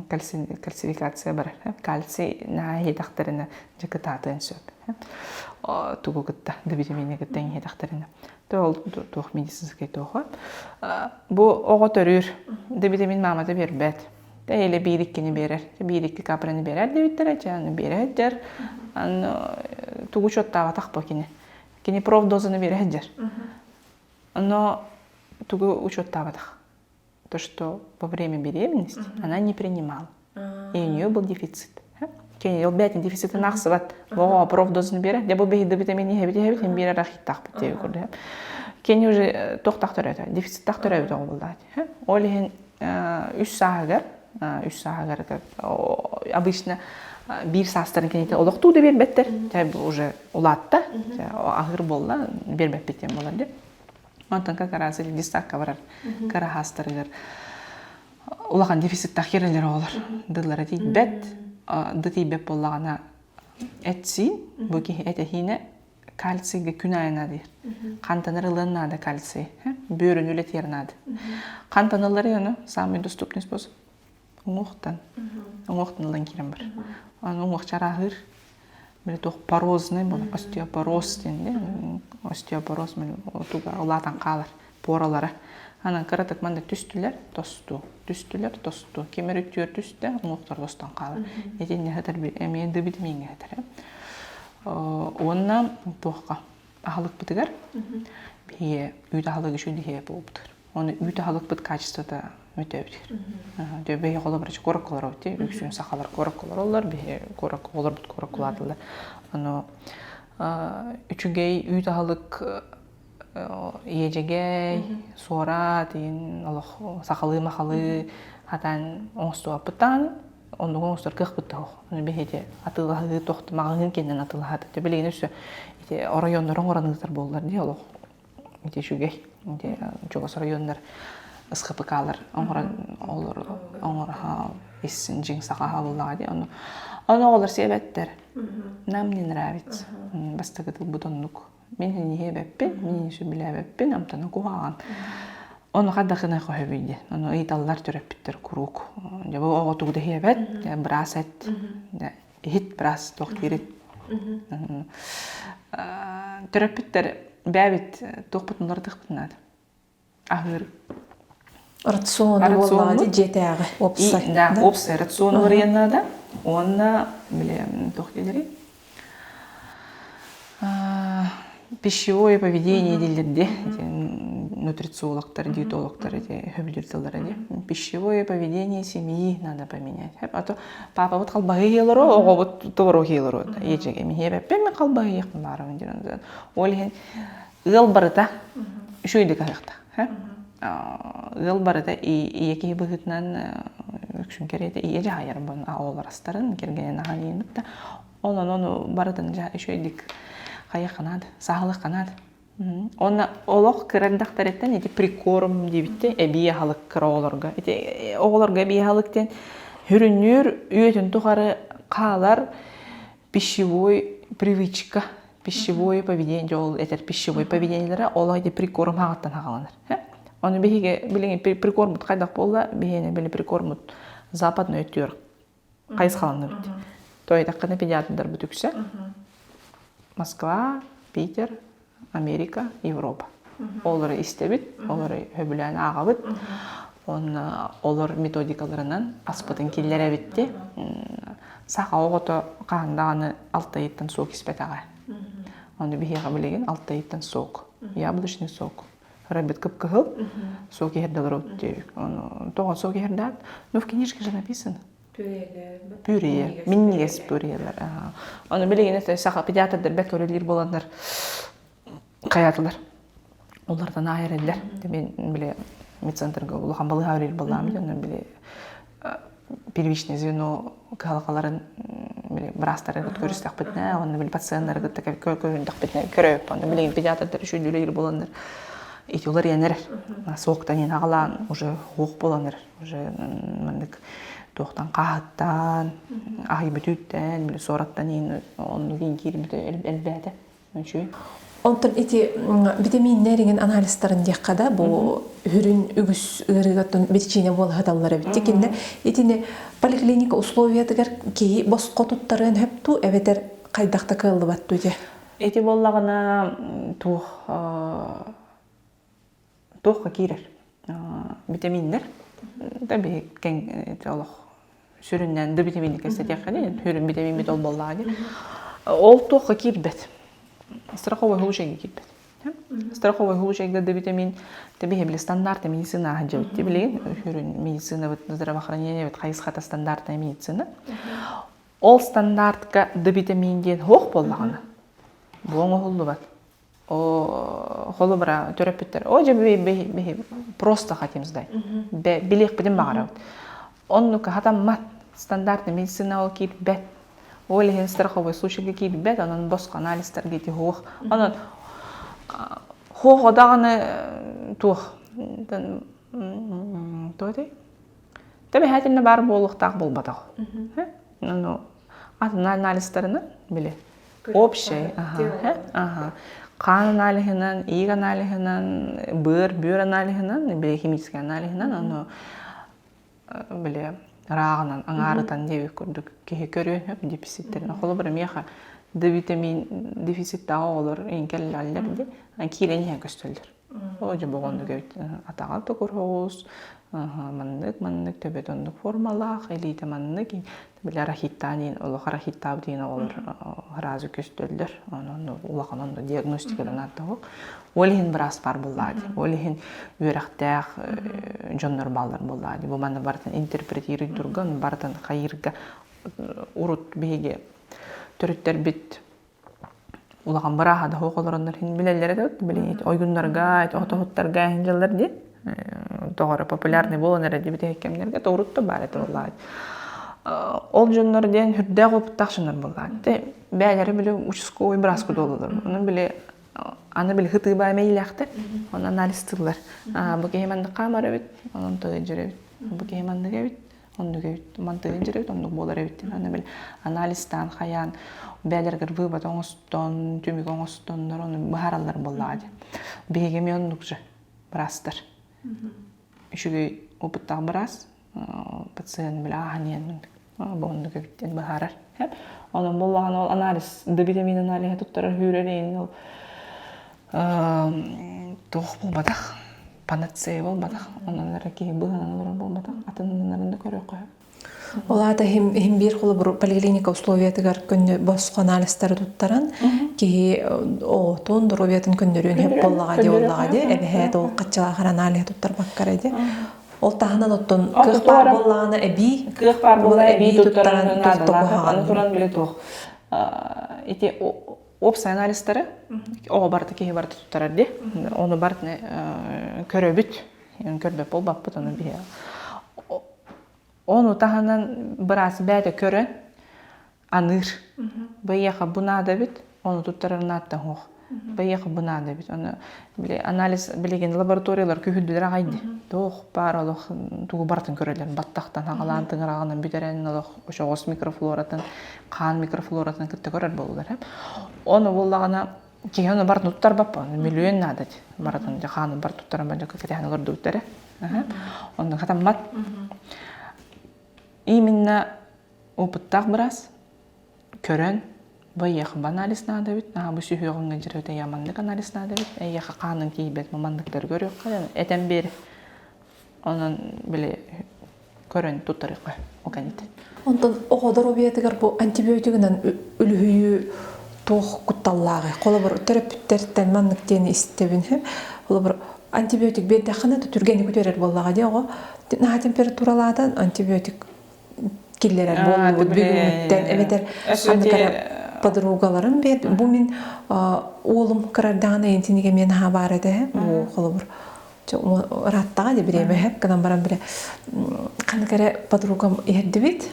кальцификация барар. Кальций наһаа иһитэхтэринэ дьэ кытаатыан сөп. Тугу кытта, Д витамини кытта иһитэхтэринэ. То ол туох медицинскэй туоха. Бу оҕо төрүүр. Д витамин маамата биэрбэт. Или биир иккини биэрэр. Биир икки капраны биэрэр диэбиттэрэ, чэ аны биэрэ сылдьар. Аны тугу учуоттаабатах бу кини. Кини профдозаны биэрэ сылдьар. Но тугу учуоттаабатах. То, что во время беременности она не принимала. И у нее был дефицит. Кини ол бээтин дефицитин ахсыбат. Оҕо профдозун бере. Дьэ бу биһиги витамин иһэбит иһэбит иһин биэрэр ахиттаахпыт диэби көрдө. Кини уже туохтах төрөөтө, дефициттах төрөөбүт оҕо буллаат. Ол иһин үс сааһыгар, үс сааһыгар обычно биир саастарын кэнниттэн олохтуу да биэрбэттэр. Уже улаатта, аһыыр буолла, биэрбэппит диэн буолар дип. Онтон как раз детсадка барар кыраһаастарыгар улахан дефициттаах кирэлэр оҕолор дыллара тиийбэт ды тиийбэт буоллаҕына эт-сиин бу киһи этэһиинэ кальцийга күн аайы наадыйар хантанар ылыан наада кальций бүөрүн үлэтиэр наада хантан ылларый ону самый доступный способ уҥуохтан уҥуохтан ылан киирэн бар аны уҥуох чарааһыыр били туох порозный буолар остеопороз диэн дии остеопороз туга улаатан хаалар поралара анан кыратык манна түстүлэр тосту түстүлэр тосту ким эрэ үттүөр түстэ уҥуохтар тостон хаалар итиннэ сытар эмиэ ды витамиҥҥа сытар уонна туохха аһылыкпытыгар биһиги үүт аһылыгы үчүгэй иһиэ буолбутугар Оны үүт аһылыкпыт качествота мөтөөбүтүгэр. Дьэ бэйи холобура куоракка олоробут дии. Үксүн сахалар куоракка олороллор, биһи куоракка оҕолорбут куоракка улааталлар. Ону үчүгэй үүт аһылык иэдьэгэй, суорат, иин олох сахалыы-махалыы хатаан оҥостубаппыт даҕаны оннугу оҥостор кыахпыт да суох. Аны биһи ити атыылаһыы тохту маҕаһыын кэннин атыылаһат. Билигин өссө ити оройуоннары оҥорон ыытар буоллар дии олох ити үчүгэй ити чугас оройуоннар СХПК-лар оҥорон олор оҥоро ис дьиҥ саха буллаҕа дии ону ону оҕолор сиэбэттэр нам не нравится бастакы тылбыт оннук мин иһиэбэппин мин сөбүлээбэппин амтана куһаҕан ону хайдахына хоһөбүй диэн ону ыйыталлар төрөппүттэр куруук дьэ бу оҕо тугу да иһиэбэт быраас эт иһит быраас туох диирит төрөппүттэр бэйэбит туохпутун уларытыахпытын наада аһыыр рацион буоллаҕа дьиэтээҕи уопсай да уопсай рацион уларыйан наада уонна били туох дииллэрий пищевое поведение дииллэр дии нутрициологтар диетологтар эти сөбүлүүр тыллара дии пищевое поведение семьи надо поменять а то папабыт халбаһы иһиэлоро оҕобут творог иһиэлоро иэдьэгэ миһиэбэппин мен халбаһы иһиэхпин баарабын диэн ол иһин ыал барыта үчүгэйдик аһыахтаах ыал барыта ийэ киһи быһыытынан үксүн кэриэтэ ийэ дьаһайар оҕолор астарын кэргэнин аһан иһин да Онон ону барытын дьэ үчүгэйдик хайыахха наада, сааһылыахха наада. Уонна олох кыра эрдэхтэриттэн ити прикорм диэбиттэ эбии аһылык кыра оҕолорго. Ити оҕолорго эбии аһылык диэн сүрүннүүр үйэтин тухары хаалар пищевой привычка, пищевое поведение, ол этэр пищевой поведениелара ол ити прикорм хаҕыттан хаҕаланар. Ону биһиги билигин прикормут хайдах буолла, биһиэнэ били прикормут западной өттүгэр хайысхаланныбыт. Тоойдаххына педиатрдарбыт үксэ Москва, Питер, Америка, Европа. Олору истэбит, олору сөбүлээн ааҕабыт. Уонна олор методикаларынан аспытын киллэрэбит дии. Саха оҕото хаһан даҕаны алтайыттан сок испэтэҕэ. Ону биһиэхэ билигин алтайыттан сок, яблочный сок. Рабит кып-кыһыл, сок иһэрдэ олоробут диэбит. Ону тоҕо сок иһэрдэт? Ну, в книжке же написано. Пюре, минньигэс пюрелар. Ону билигин саха педиатрдар бэркэ үлэлиир буоланнар хайаатылар. Олортон аайы эрэллэр. Мен били медцентрга улахан балыыһа үлэлиир буоллаҕым дьоннор били первичное звено кыһалҕаларын били быраастары кытта көрүстэхпитинэ уонна били пациеннары кытта көрүндэхпитинэ көрөбүт. Онно билигин педиатрдар үчүгэй үлэлиир буоланнар ити уларыйан эрэр. Суоктан иһин аҕалаан уже суох буолан эрэр. Уже маннык туохтан хааһыттан, аһый бүтүүттэн, били суораттан иһин оннук иин киирбитэ элбээтэ. Үчүгэй. Онтон ити витаминнэр иҥин анализтарын диэххэ да бу үрүн үгүс ыарыыгаттан биричиинэ буола сыталлар эбит. Кинилэр итини поликлиника условиятыгар киһи босхо туттарыан сөп дуу эбэтэр хайдах да кыаллыбат дуу ити? Ити буоллаҕына туох туохха киирэр витаминнэр да биһи кэҥ олох сүрүннээн д витамини кэпсэтиэххэ дии сүрүн витамиммит ол буоллаҕа дии ол туохха киирбэт страховой случайга киирбэт страховой случайга д витамин биһи били стандартная медицина аһа дьэбит билигин сүрүн медицинабыт здравоохранениебит хайысхата стандартная медицина ол стандартка д витамин диэн суох буоллаҕына бу оҥоһуллубат Холобура, төрөппүттэр о дьэ биһи просто хотим сдать. Билиэхпитин баҕарабыт. Оннук хатаммат. Стандартный медицина ол киирбэт. Ол иһин страховой случайга киирбэт, онон босхо анализтарга ити суох. Онон хуох даҕаны туох туох этэй? Тэбэһээтинэ баар буолуохтаах буолбатах. Ну, атын анализтарынан били Общий, ага. Хаан аналиһынан, иик аналиһынан, быар, бүөр аналиһынан, биохимический аналиһынан, ону били ырааҕынан аҥаарытан диэбит курдук киһи көрүөн сөп дефициттэрин. Холобура, миэхэ Д витамин дефициттаах оҕолор кэллэллэр дии, киирэн иһэн көстөллөр. Оо, дьэ боҕоннук эбит. Атаҕа токурһоҕус, маннык, маннык төбөтө оннук формалаах, илиитэ маннык. Били арахиттаан диэн, олох арахиттаабыт диэн оҕолор сразу көстөллөр. Онон улахан онно диагностикадан ааттаах. Ол иһин быраас баар буоллаа дии. Ол иһин үөрэхтээх дьоннор бааллар буоллаа дии. Бу манна барытын интерпретируйдурга, барытын хайыырга урут биһиги төрүттэрбит улахан бырааһа да суох олороннор иһин билэллэрэ да билигин ойгуннарга отоһуттарга иһин дьаллар дии тоҕо эрэ популярный буолан эрэ диэбит кэмнэргэ тоҕурут да баар этэ буоллаҕа ол дьоннор диэн үрдээх опыттаах дьоннор буоллаҕа бээлэри били участковый бырааска буолаллар ону били аны били хытыыбаа мэйилээхтэр оны анализтыыллар бу киһи маннык хаамар эбит онон тыгын эбит бу киһи маннык эбит Оннук эбит. Мантыгын дьирэбит, оннук буолар эбит диэн. Аны били анализтаан хайаан бээлэргэр вывод оҥостон, түмүк оҥостоннор ону быһаараллар буоллаҕа дии. Биһиги эмиэ оннук же быраастар. Үчүгэй опыттаах быраас пациент били ааһан иһэн бу оннук эбит диэн быһаарар. Онон буоллаҕына ол анализ, Д витамин аналиһа туттарар хүүрэр иһин ол туох буолбатах панацея буолбатах онон эрэ киһи быһынан олорор буолбатах атыннарын да көрүөххэ сөп Ол аата иһим, иһим биир холобур поликлиника условиятыгар көннө босхо анализтары туттаран киһи оҕотун доруобуйатын көннөрүөн сөп буоллаҕа дии буоллаҕа дии эбэһээт ол хаччалаахар аналиһы туттарбаккара дии ол таһынан оттон кыах баар буоллаҕына эбии кыах баар буолла эбии туттаран наадалаах аны туран били туох ити уопсай анализтары оҕо барыта киһи барыта туттарар дии ону барытын көрөбүт көрбөт буолбаппыт ону биһи ону таһынан быраас бэйэтэ көрөн аныыр бэйиэхэ бу наада эбит ону туттарар наадта суох бэйиэхэ бу наада эбит ону били анализ билигин лабораториялар күһүрдүлэр аҕай дии туох баар олох тугу барытын көрөллөр баттахтан аҕалаан тыҥыраҕынан бүтэрэн олох очоҕос микрофлоратын хаан микрофлоратын кытта көрөр буоллулар ону буоллаҕына киһи ону барытын туттарбаппын миллион наада барытын дьэ хаанын бар туттаран бандьа кэтэһэн олордубуттар онно хатаммат именно опыттаах быраас көрөн. Байыах анализ наада эбит, наһаа бу сүһүөҕүҥҥэ дьарыта я маннык анализ наада эбит, эйиэхэ хааныҥ тиийбэт, манныктары көрүөххэ, этэн биэр. Онон били көрөн туттарыахха ол кэнниттэн. Онтон оҕо доруобуйатыгар бу антибиотигынан үлүһүйүү туох кутталлааҕый? Холобур, төрөппүттэртэн маннык диэни истэбин. Холобур, антибиотик биэрдэххинэ түргэнник үтүөрэр буоллаҕа дии оҕо. Наһаа температуралаатан антибиотик киллэрэр буоллубут бүгүҥҥүттэн эбэтэр ханнык эрэ подругаларым биэр бу мин уолум кырардаҕына интинигэ мен наһаа баар этэ бу холобур ырааттаҕа дии бириэмэ эһэп гынан баран бile ханнык эрэ подругам иһэрдибит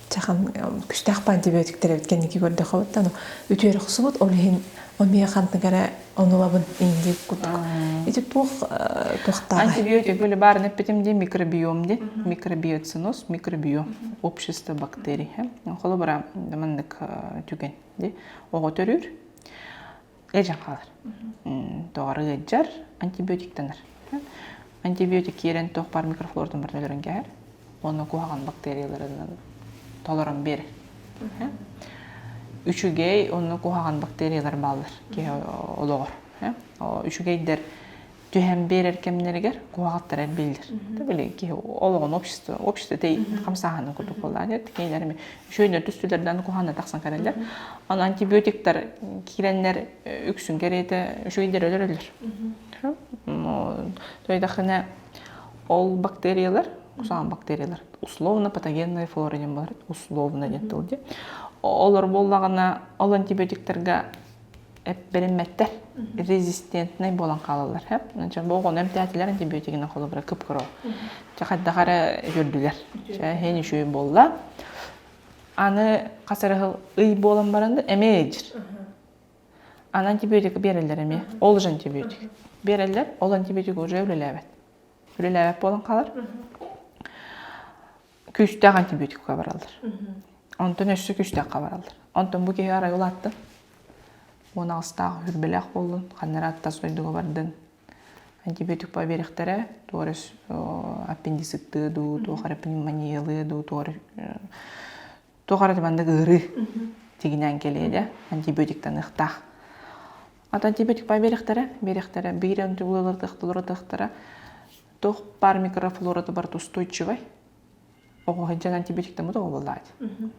чахан күстээх антибиотиктер эбит кэнники көрдөхөбүт да үтүөрэ охсубут ол иһин омиэ ханнык эрэ онулабын индик курдук ити туох туохтааҕый Антибиотик били баарын эппитим дии микробиом дии микробиоциноз микробиом общество бактерий холобура маннык түгэн дии оҕо төрүүр ыалдьан хаалар тоҕо ыалдьар антибиотиктанар антибиотик киирэн туох баар микрофлоратын барытын өлөрөн кээһэр уонна куһаҕан бактерияларынан толорон биэрэр үчүгэй уонна куһаҕан бактериялар бааллар киһи олоҕор үчүгэйдэр түһэн биэрэр кэмнэригэр куһаҕаттар элбииллэр. Били киһи олоҕун общество общество тэй хамсааһынын курдук буоллаан кинилэр эми үчүгэйдэр түстүлэрдэн куһаҕанна тахсан кэлэллэр. Аны антибиотиктар киирэннэр үксүн кэриэтэ үчүгэйдэр өлөрөллөр. Тойдахына ол бактериялар, кусаҕан бактериялар условно патогенная флора диэн буолар, условно диэн тыл дии. Олор буоллаҕына ол антибиотиктарга бэриммэттэр, резистентнэй буолан хаалаллар. Дьэ, бу оҕону эмтээтилэр антибиотигынан холобура кып-кыра. Дьэ, хайдах эрэ үөрдүлэр. Дьэ, иһин үчүгэй буолла. Аны хас эрэ сыл ый буолан баран да эмиэ ыйдьыр. Аны антибиотик биэрэллэр эмиэ. Ол же антибиотик. Биэрэллэр, ол антибиотик уже үлэлээбэт. Үлэлээбэт буолан хаалар. Күүстээх антибиотикка бараллар. Онтон өссө күүстээххэ бараллар. Онтон бу киһи арай улаатта. 18-таах үрбэлээх буоллун, ханна эрэ тас дойдуга бардын. Антибиотик биэриэхтэрэ, туох эрэ аппендициттыы дуу, туох эрэ пневмониялыы дуу, туох эрэ туох эрэ маннык ыарыы тигинээн кэлиэ дэ, антибиотиктаныахтаах. Ат антибиотик биэриэхтэрэ, биэриэхтэрэ, биир антибиотик туох баар микрофлората барыта устойчивай. Оҕо сылдьан антибиотиктаммыт оҕо буоллаҕа дии.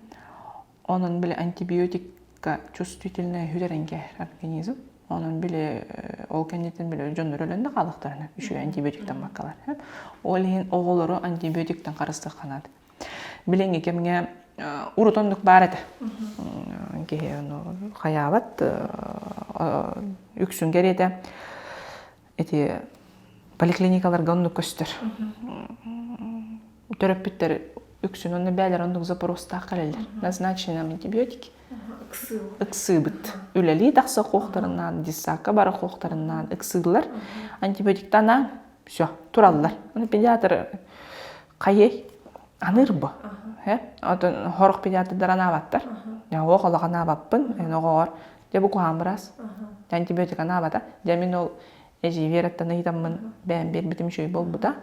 Онон били антибиотикка чувствительнай сүтэрэн кээһэр организм. Онон били ол кэнниттэн били дьоннор өлөн да хаалыахтарына үчүгэй антибиотиктаммаккалар. Ол иһин оҕолору антибиотиктан харыстыахха наада. Билиҥҥи кэмҥэ урут оннук баар этэ. Киһи ону хайаабат үксүн кэриэтэ ити поликлиникаларга оннук көстөр. Төрөппүттэр үксүн онно бээлэр оннук запростаах кэлэллэр. Назначены нам антибиотики. Ыксыыбыт. Үлэлии тахса хуохтарынаан, детсадка бара хуохтарынаан ыксыыллар. Антибиотиктанаан все, тураллар. Аны педиатр хайый аныыр бу. Отон хорох педиатрдар анаабаттар. Оох олох анаабаппын. Эн оҕоҕор Дьэ бу куһаҕан быраас. Антибиотик анаабата. Дьэ мин ол эдьиий Вераттан ыйытаммын бэйэм биэрбитим үчүгэй буолбута.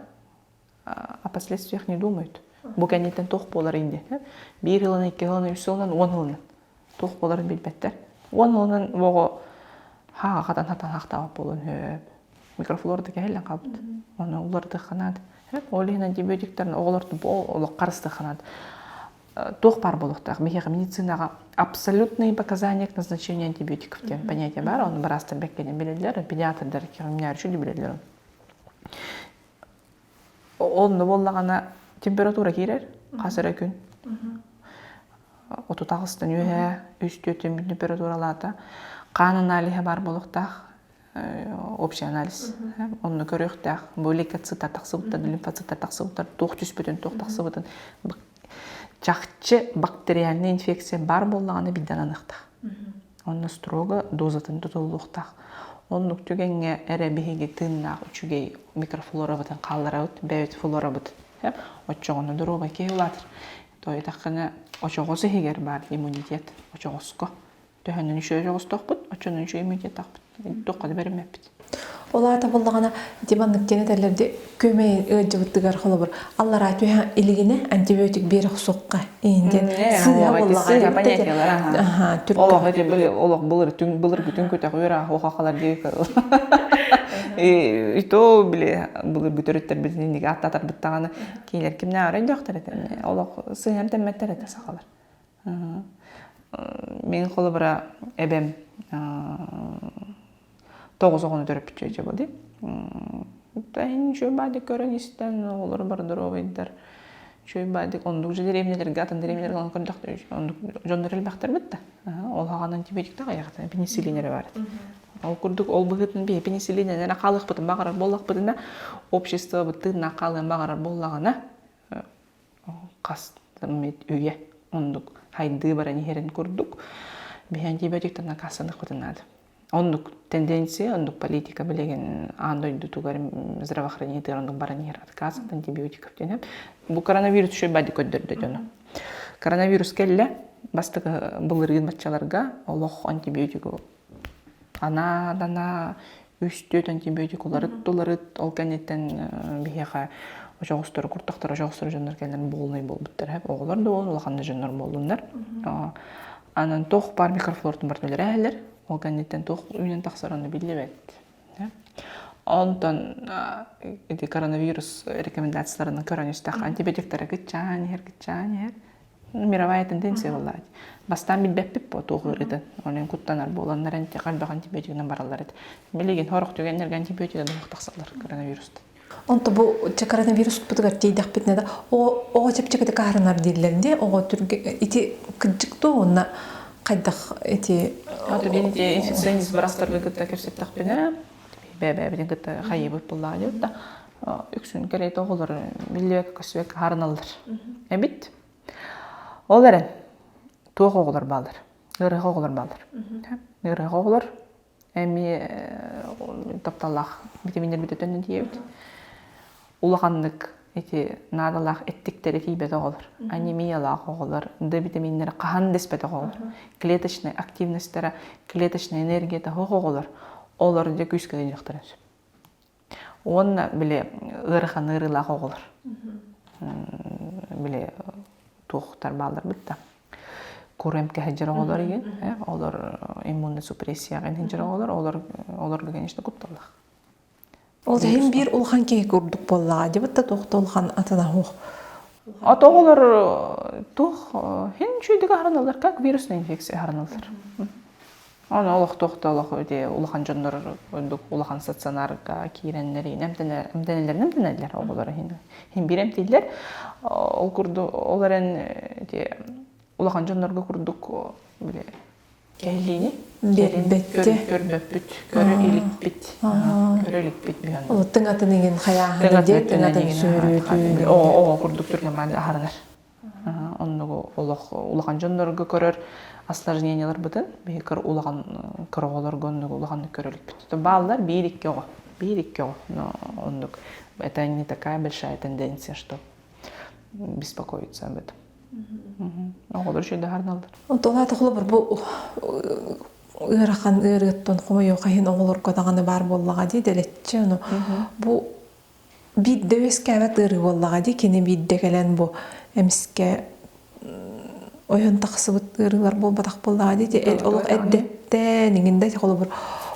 О последствиях не думают. Бу кэнниттэн туох буоларый диэн. Биир сылынан, икки сылынан, үс сылынан, уон сылынан туох буоларын билбэттэр. Уон сылынан оҕо хааҕа хатан хатан хахтаабат буолуон сөп. Микрофлора да кэһиллэн хаалбыт. Ону уларытыахха наада. Ол иһин антибиотиктарын оҕолортон олох харыстыахха наада. Туох баар буолуохтаах биһиэхэ медицинаҕа абсолютные показания к назначению антибиотиков диэн понятие баар ону быраастар бэккэнэн билэллэр педиатрдар кэҕимнээр үчүгэй билэллэр онно буоллаҕына температура киирэр хас эрэ күн 38-тан үөһээ үс түөртэн температуралаата хаан аналиһа баар буолуохтаах общий анализ онно көрүөхтээх бу лейкоциттар тахсыбыттар лимфоциттар тахсыбыттар туох түспүтүн туох тахсыбытын чахчы бактериальная инфекция баар буоллаҕына биирдэ ананыахтаах онно строго дозатын тутуллуохтаах оннук түгэҥҥэ эрэ биһиги тыыннаах үчүгэй микрофлорабытын хаалларабыт бэйэбит флорабыт оччоҕуна доруобай киһи улаатар тоойутаххына очоҕос иһигэр баар иммунитет очоҕоско Төһөнөн үчүгэй оҕустохпут, оччонон үчүгэй иммунитеттаахпыт. Туохха да бэриммэппит. Ол аата буоллаҕына ити маннык диэн этэллэр ди күөмэй ыалдьыбытыгар холобур аллараа түһэ илигинэ антибиотик биэрэ охсуохха иин диэн сыыһа буоллаҕа понятиелар олох ити олох былыр түҥ былыргы түҥ көтөх үөр ахалар дии и то били былыргы төрүттэрбитин инниги аттатарбыт даҕаны кинилэр кимнээҕэр өйдөөхтөр этэ олох сыһыан тэммэттэр этэ сахалар Мин холобура эбэм тоҕус оҕону төрөппүт дьэ дии. Иһин үчүгэй баадык көрөн истэн оҕолору бары доруобайдар. Үчүгэй баадык оннук же дэриэбинэлэргэ атын дэриэбинэлэргэ онон көрдөхтөр оннук дьоннор элбэхтэр бытта. Ол хаҕан антибиотиктаах айахтан пенициллин эрэ баар этэ. Ол курдук ол быһыытын биһи пенициллинэн эрэ хаалыахпытын баҕарар буоллахпытына обществобыт тыыннаах хаалыан баҕарар буоллаҕына хас үйэ оннук хайдыы баран иһэрин курдук биһи антибиотиктан накаастаныахпытын наада. Оннук тенденция, оннук политика билигин аан дойдутугар здравоохранениетыгар оннук баран иһэр отказ от антибиотиков диэн. Бу коронавирус үчүгэй бади көрдөрдө дьону. Коронавирус кэллэ, бастакы былырыын баччаларга олох антибиотигы Анаадана үс-түөрт антибиотик уларыт уларыт ол кэнниттэн биһиэхэ очоҕостору куртахтар очоҕостору дьоннор кэлэн буолунай буолбуттар оҕолор да буоллун улахан да дьоннор буоллуннар анан туох баар микрофлортун барытын үлэрээһэлэр ол кэнниттэн туох үүнэн тахсар ону биллибэт онтон ити коронавирус рекомендацияларынан көрөн истэххэ антибиотиктара кыччаан иһэр кыччаан иһэр Мировая тенденция буоллаҕа. Бастаан билбэппит буо туох ыарыытын. Онон куттанар буоланнар элбэх антибиотигынан бараллар этэ. Билигин сорох түгэннэргэ антибиотига да тахсаллар коронавирустан. Онто бу коронавируспутугар тиийдэхпитинэ да оҕо чэпчэкитик аһарынар дииллэр дии оҕо түргэ ити кырдьык дуо уонна хайдах ити Ото мин ити инфекционист быраастарга кытта кэпсэттэхпинэ бэйэ-бэйэбитин кытта хайыыбыт буоллаҕа диэбит да үксүн кэриэтэ оҕолор биллибэккэ көстүбэккэ аһарыналлар эбит. Ол эрэн туох оҕолор бааллар? Ыарыһах оҕолор бааллар. Ыарыһах оҕолор эмиэ тапталлаах витаминнэрбит өтөннөн тиийэбит. Улаханнык ити наадалаах эттиктэри тиийбэт оҕолор, анемиялаах оҕолор, Д витаминнэри хаһан да испэтэх оҕолор, клеточная активностара, клеточная энергията суох оҕолор, олор дьэ күүскэ ыйыахтарын сөп. Уонна били ыарахан ыарыылаах оҕолор. Били туохтар баалларбыт да. Кур эмкэ сылдьар оҕолор игин, олор иммунный супрессияҕа сылдьар оҕолор, олор олорго, конечно, кутталлаах. Ол иһин биир улахан киһи курдук буоллаҕа дебит да туох да улахан атына суох. Ат оҕолор туох хин үчүгэйдик аһарыналлар, как вирусная инфекция аһарыналлар. Аны олохтоох да олох ити улахан дьоннор ордук улахан стационарга киирэннэр эмтэнэллэрин эмтэнэллэр оҕолор иһин иһин биир эмтииллэр. Ол курдук ол эрэн ити улахан дьоннорго курдук били кэһиллиини биэрбэттэ көрбөппүт көрө иликпит көрө иликпит бүһэн тыҥатын иҥин хайааһын диэн тыҥатын сүһүрүүтүн оҕо курдук түргэн баан аһарынар Оннугу олох улахан дьоннорго көрөр осложнениеларбытын биһи улахан кыра оҕолорго оннугу улаханнык көрө иликпит. Бааллар биир-икки оҕо. Биир-икки оҕо. Но оннук это не такая большая тенденция, что беспокоиться об этом. Оҕолор үчүгэй аһарыналлар. Онтон аата холобур бу ыарахан ыарыыттан хомойуох иһин оҕолорго даҕаны баар буоллаҕа дии дэлэччи ону бу биирдэ үөскээбэт ыарыы буоллаҕа дии кини биирдэ кэлэн бу эмискэ ойон тахсыбыт ыарыылар буолбатах буоллаҕа дии олох эрдэттэн иҥин да холобур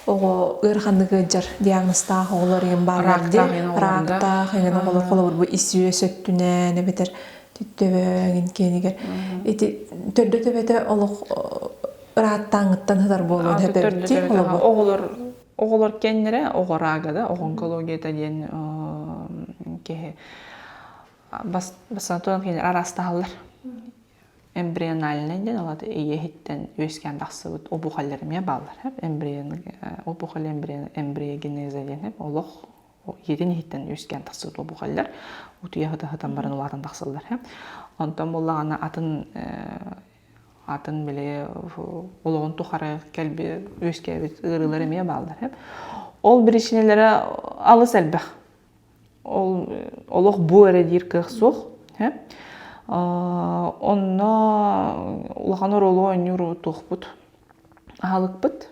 оҕо ыараханнык ыалдьар диагнозтаах оҕолор иҥин бааллар дии раактаах иҥин оҕолор холобур бу ис үөс өттүнэн эбэтэр төбө иҥин киэнигэр ити төрдө төбөтө олох ырааттааҥыттан сытар буолуон сөп дии холобур оҕолор Оҕолор кэннэрэ оҕо рага да, оҕо онкологията диэн киһи бастатан кинилэр араастаһаллар. Эмбриональнай диэн ол ийэ иһиттэн үөскээн тахсыбыт опухоллар эмиэ бааллар. Опухоль эмбриогенеза диэн олох ийэтин иһиттэн үөскээн тахсыбыт опухоллар утуйа сыта-сытан баран улаатан тахсаллар. Онтон буоллаҕына атын атын били олоҕун тухары кэлби үөскээбит ыарыылар эмиэ бааллар. Ол биричиинэлэрэ алыс элбэх. Ол олох бу эрэ диир кыах суох. Онно улахан оруолу оонньуур туохпут аһылыкпыт,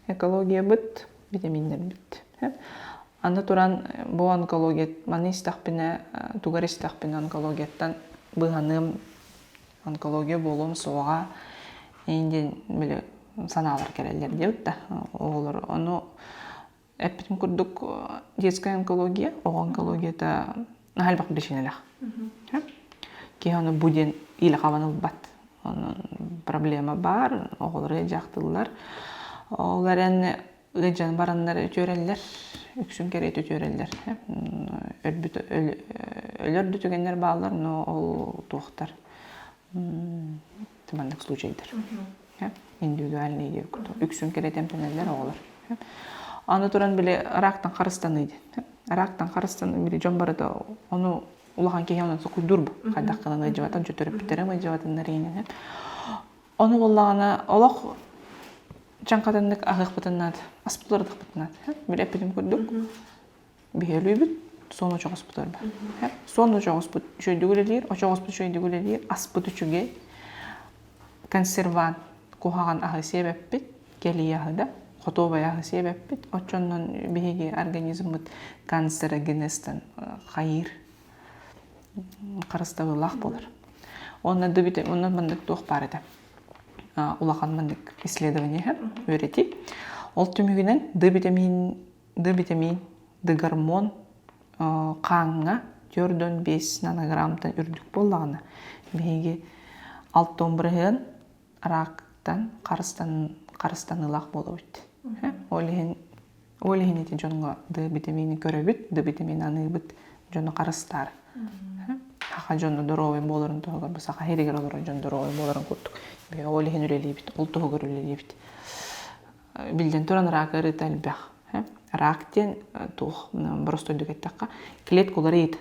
экологиябыт, витаминнэрбит. Аны туран бу онкология маны истэхпинэ тугар истэхпинэ онкологияттан быыһаныам онкология буолуом суоҕа эйин диэн били санаалар кэлэллэр диэбит да оҕолор ону эппитим курдук детская онкология оҕо онкологията наһаа элбэх причиналаах киһи ону бу диэн иилэ хабан ылбат онон проблема баар оҕолор ыалдьаахтыыллар ол эрэн ыалдьан бараннар үтүөрэллэр үксүн кэриэтэ үтүөрэллэр өлбүт өлөр да түгэннэр бааллар но ол туохтар маннык случайдар индивидуальный диир курдук үксүн кэриэтэ эмтэнэллэр оҕолор аны туран били рактан харыстаныы диэн рактан харыстаныы били дьон барыта ону улахан киһи онон сокуйдуур бу хайдах гынан ыалдьыбатын төрөппүттэрэ ыалдьыбатыннар иинэн ону буоллаҕына олох чаҥхатыннык аһыахпытын наада аспыт уларытыахпытын наада били эппитим курдук биһи өлүүбүт суон очоҕоспут барба суон очоҕоспут үчүгэйдик үлэлиир очоҕоспут үчүгэйдик үлэлиир аспыт үчүгэй консервант куһаҕан аһы сиэбэппит кэлии аһы да хотуобай аһы сиэбэппит оччоннон биһиги организммыт канцерогенезтан хайыыр харыстабыллаах буолар уонна онно маннык туох баар этэ улахан маннык исследование үөрэтии ол түмүгүнэн Д витамин Д витамин Д гормон хааҥҥа 4,5 нанограммтан үрдүк буоллаҕына биһиги 6 бырыһыан рактан харыстаныылаах буолабыт. Ол иһин ол иһин ити дьоҥҥо Д витамини көрөбүт, Д витамин аныыбыт дьону харыстаар. Саха дьоно доруобай буоларын туһугар, бу саха сиригэр олорор дьон доруобай буоларын курдук. Биһиги ол иһин үлэлиибит, ол туһугар үлэлиибит. Биллэн туран рак ыарыыта элбэх. Рак диэн туох боростуойдук эттэххэ клетка уларыйыт.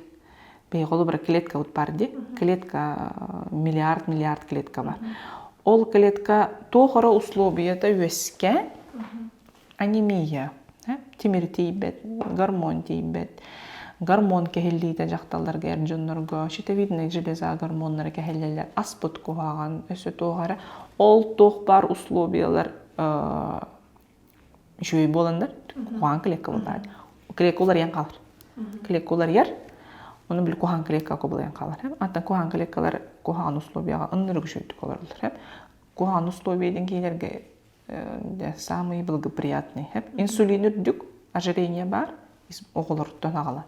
Биһиги холобура клеткабыт баар дии. Клетка миллиард миллиард клетка бар. Ол клетка туох эрэ условията үөскээн анемия, тимир тиийбэт, гормон тиийбэт. Гормон кэһиллиитэ дьахталларга, эр дьоннорго щитовидная железа гормоннара кэһиллэллэр, аспыт куһаҕан, өссө туох эрэ. Ол туох баар условиялар үчүгэй буоланнар куһаҕан клетка буоллаҕа клетка уларыйан хаалар клетка уларыйар ону били куһаҕан клеткаҕа кубулуйан хаалар антон куһаҕан клеткалар куһаҕан условияҕа ыннырык үчүгэйдик олороллор куһаҕан условия диэн киһилэргэ самый благоприятный инсулин үрдүк ожирение баар оҕолоруттан аҕалан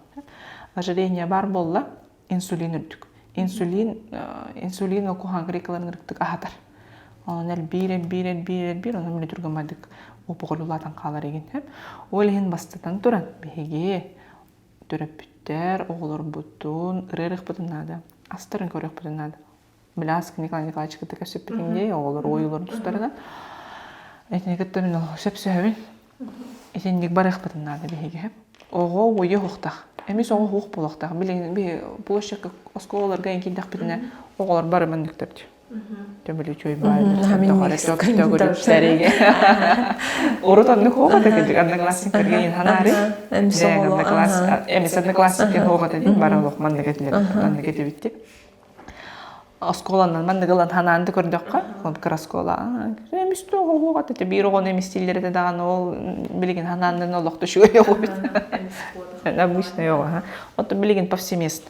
ожирение баар буолла инсулин үрдүк инсулин инсулин куһаҕан клеткаларын ырыктык аһатар Онон элбиир, элбиир, элбиир, элбиир, онон мин түргэн опухоль улаатан хаалар игин. Ол иһин бастатан туран биһиги төрөппүттэр оҕолорбутун ырыарыахпытын наада, астарын көрүөхпүтүн наада. Билаас Николай Николаевич кытта кэпсэппитиҥ дии, оҕолор уойууларын тустарынан. Итини кытта мин сөпсөһөбүн. Итинник барыахпытын наада биһиги. Оҕо уойа уһуктах. Эмис оҕо уһук буолуохтаах. Билигин биһи площадка оскуолаларга киирдэхпитинэ оҕолор бары манныктар Төбөлүчүй Урут оннук хоҕата кэлдик одноклассниктарга иин ханаары эмис одноклассникка хоҕата дии бары олох маннык этилэр маннык этибитти оскуоланан маннык ылан ханаан да көрдөххө кыра оскуола эмис хоҕата этэ биир оҕону эмистииллэр этэ даҕаны ол билигин ханааннан олох үчүгэй оҕо обычный оҕо оттон билигин повсеместно